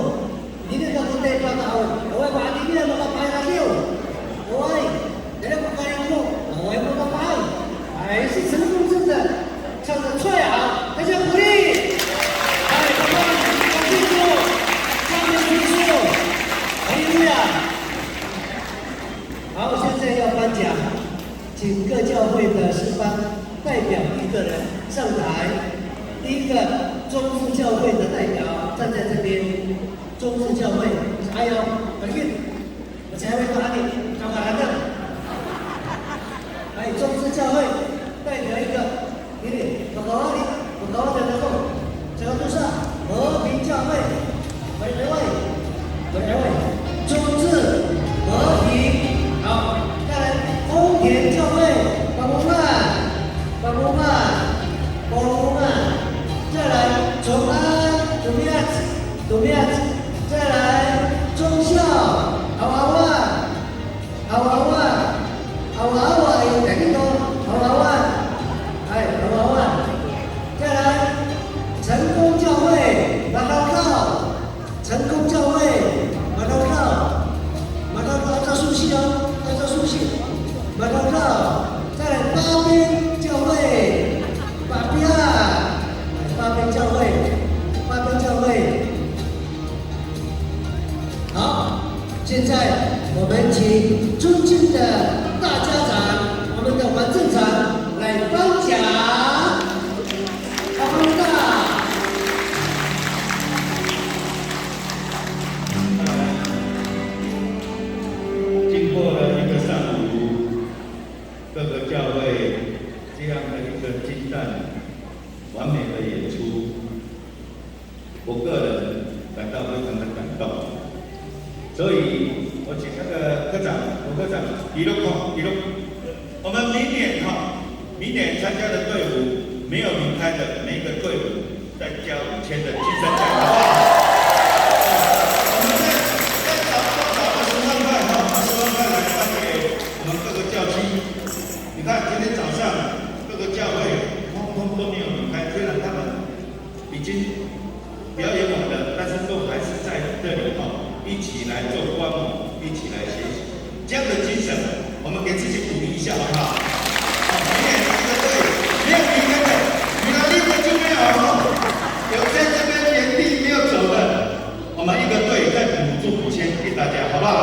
Hindi na ako tayo pagkaaw. Awaay, mga anini na makapahirakiw. Awaay. Kaya ko kaya ko, awaay mo kapay. Ay, si Senong Senong, 唱得最好，大家鼓励。哎，同胞们，感谢主，赞美主耶稣，哈利路亚。好，现在要颁奖，请各教会的诗班代表一个人上台。第一个，中部教会的代表站在这边，中部教会，哎呦，很运。 Macahay ko hani, kamahaen. Hay, 中部教会代表一个，ini, pakawali, pakawali ako. Saka tosa, 和平教会. Hay, hay, hay. 中部和平. 好，再来，丰田教会, Pamongan, Pamongan, Pamongan. 再来，中安, Romi'ad, Romi'ad. 再来，忠孝, Awawan. Awawan. Awawan, ay, dali to. Awawan. Ay, Awawan. 再来，成功教会, Matawtaw. 成功教会, Matawtaw. Matawtaw, 要照顺序哦, 要照顺序. Matawtaw. 再来，八边教会, Papiya. 八边教会, 八边教会. 好，现在我们请尊敬的大家长，我们的王镇长来颁奖。好，欢迎大家。经过了一个上午，各个教会这样的一个精湛、完美的演出， 我个人感到非常的感动。所以我请那个科长、副科长，记录哦，记录。我们明年哈，明年参加的队伍没有离开的每一个队伍，再加五千的精神奖，好不好？我们再再找多找二十万块哈，二十万块来发给我们各个教区。你看今天早上各个教会通通都没有离开，虽然他们 已经表演完了，但是都还是在这里哈，一起来做观摩，一起来学习，这样的精神，我们给自己鼓励一下好不好？好，明年一个队没有离开的，米拉利的就没有了哈，有在这边原地没有走的，我们一个队再补助五千给大家，好不好？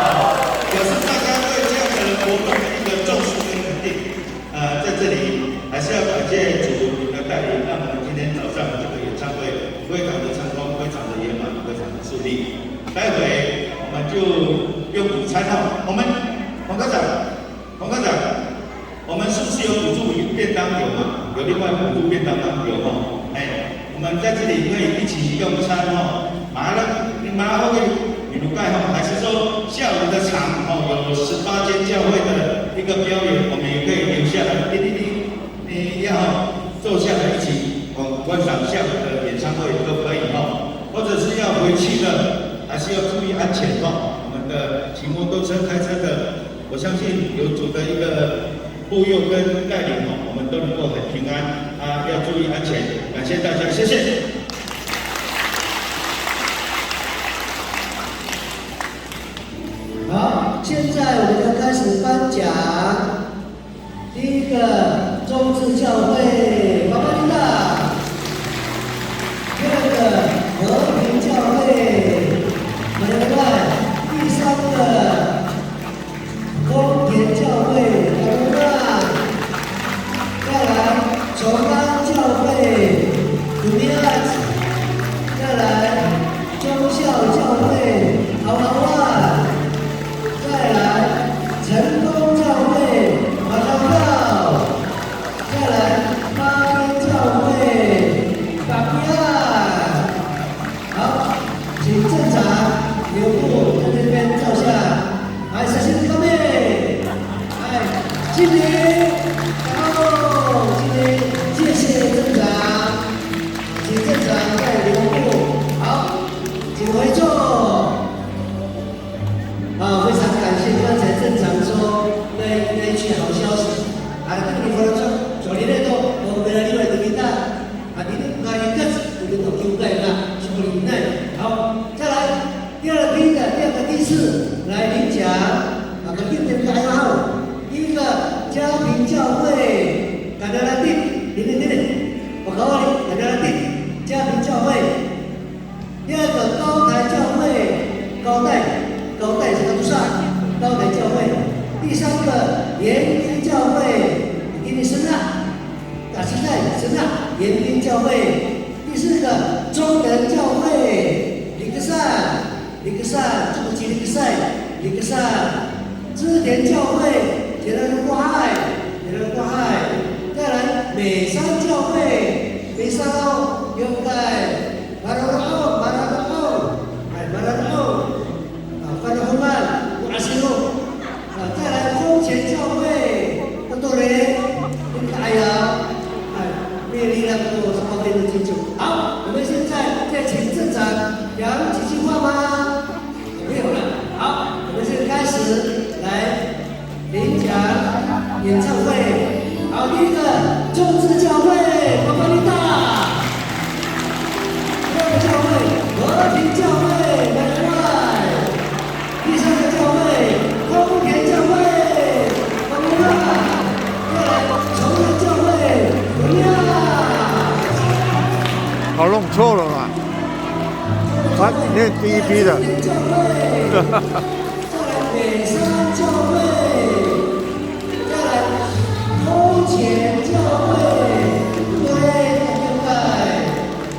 好，表示大家对这样的活动的一个重视跟肯定。 呃，在这里还是要感谢主您的带领，让我们今天早上这个演唱会非常的成功，非常的圆满，非常的顺利。待会我们就用午餐哦，我们黄科长，黄科长，我们是不是有补助便当？有吗？有另外补助便当吗？有哦。哎，我们在这里可以一起用餐哦。Mahaen, mahaen ko minokay ho, 还是说下午的场哦，有十八间教会的一个表演，我们也可以留下来，叮叮叮，你要坐下来一起哦，观赏下午的演唱会都可以哦，或者是要回去的，还是要注意安全哦。我们的骑摩托车、开车的，我相信有主的一个护佑跟带领哦，我们都能够很平安啊，要注意安全。感谢大家，谢谢。 好，现在我们要开始颁奖。第一个，中部教会，巴巴琳娜。第二个，和平教会，美外。第三个，丰田教敬礼。好，敬礼，谢谢镇长，请镇长带领我们。好，请回座。啊，非常感谢刚才镇长说那，那一句好消息。啊，这个地方说，九零年都，我们来另外一个名单。 Anini, nga'ikec ko kiwkay a so'elinay. 好，再来，第二批的，第二个批次来领奖。啊，肯定得加油。第一个，嘉平教会，Kadalatit，等等等等，我告诉你，Kadalatit，嘉平教会。第二个，高台教会，高台，高台是多少？高台教会。第三个，延平教会，ini 是 na 大时代，是 na 延平教会。第四个，中原教会，Likesan，Likesan，中国 Likesan，Likesan。织田教会，Tiranukohay，Tiranukohay。再来，美山教会，Misalaw，Yokay，Mararao，Mararao，哎，Mararao。 啊，Fanahoman，Asiro。啊，再来，丰前教会，Totore，Ayaw，哎，Melilato，是后面的清楚。好，我们现在再请镇长讲几句话吗？没有了。好，我们现在开始来领奖演唱会。好，第一个，中字教会，Papanita。 教会，和平教会，难怪。第三个教会，丰田教会，难怪。再来，崇仁教会，荣耀。好，弄错了啦。啊，念第一批的。教会，再来，美山教会。 再来，丰前教会，对，对，对。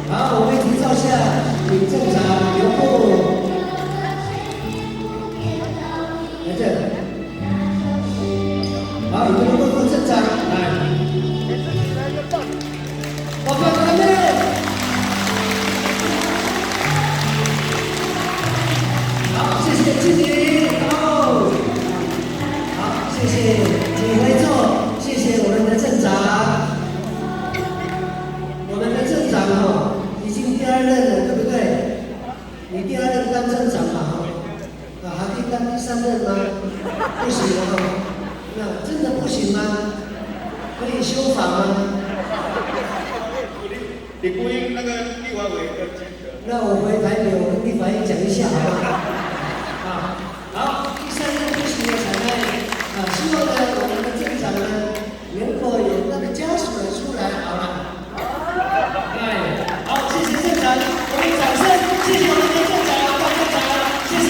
好，我们一起照相，请镇长留步。来这。好，你们都不镇长，来。 好，谢谢，谢谢。好，谢谢。请回座，谢谢我们的镇长。我们的镇长哦，已经第二任了，对不对？你第二任当镇长嘛，哦。 啊，还可以当第三任吗？不行了哈。那真的不行吗？可以修法吗？你不应那个立法委员的资格。那我回台北，我跟立法院讲一下好不好？啊，好，第三任不行的才来。啊，希望呢，我们的镇长呢， 能够有那个家属的出来，好了。哎，好，谢谢镇长，我们掌声，谢谢我们的镇长，谢谢，谢谢。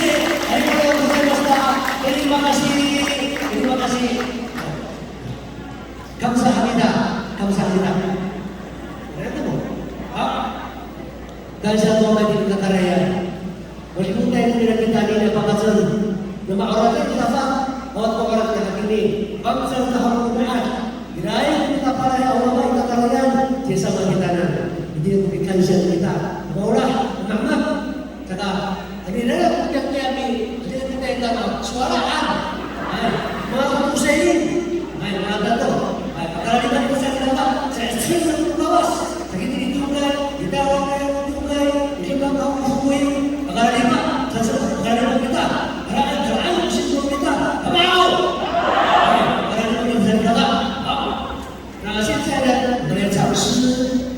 Terima kasih, terima kasih. Kamsahamnida, kamsahamnida. Halo. Kansiya to mama itini kakarayan. Malimotay no mira kita anini a pangacem. No ma'oraday kita fa, awaay ko ma'orad kita hakini. Bangsa kita haw ko ma'orad. Iraay ko kita palahi a wama i kakarayan, siyasama kitanan. Itini ko pikansiya kita. Maolah, mamak. Saka, anini ko piyak niyami, anini ko piyak niyami, sowal han. Ay, manga kato'esan. Ay, manga kato. Ay, pakararima ko sa kita, sa, sa, sa, sa, sa, Sakitini kiwkay, kita wangay kiwkay, kita makaw kiwkay, pakararima, sa, sa, pakararima kita, karaan, karaan, singko kita, kapaw! Pakararima kita sa kita. 那现在呢，我们来唱诗，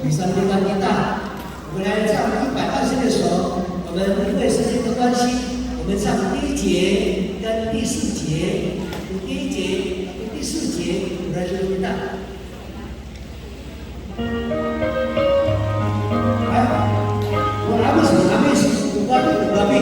第三乐章 kita。我们来唱一百二十六首。我们因为时间的关系，我们唱第一节跟第四节，第一节跟第四节，我们来学习 kita。 Ay, o 'Amis, o 'Amis, o Babi, o Babi.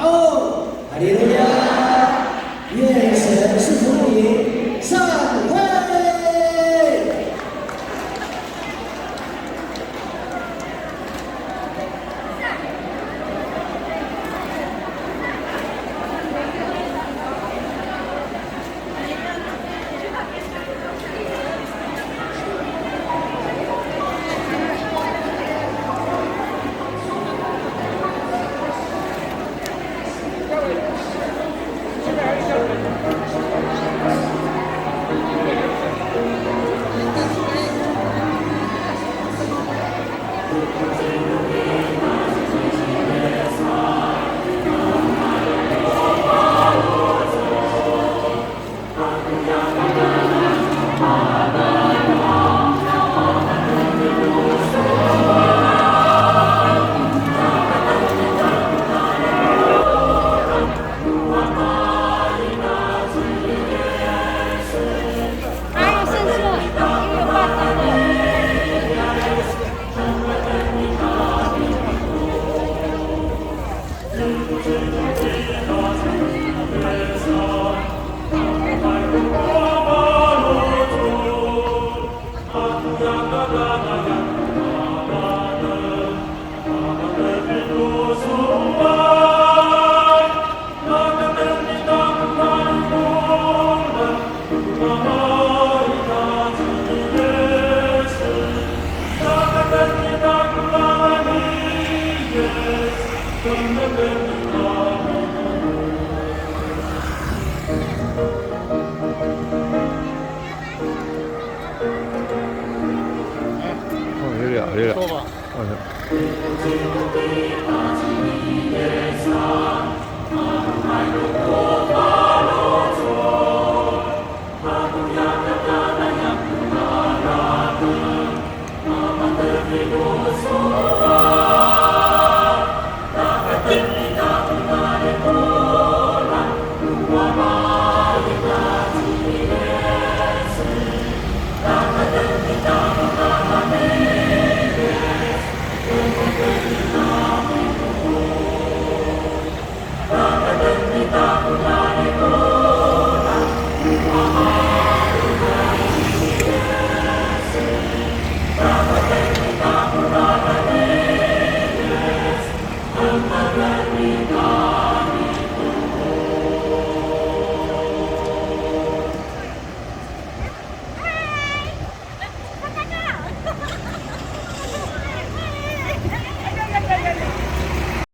好，哈利路亚！愿神赐福你，散会。哦，有点，有点。坐吧。哦，有点。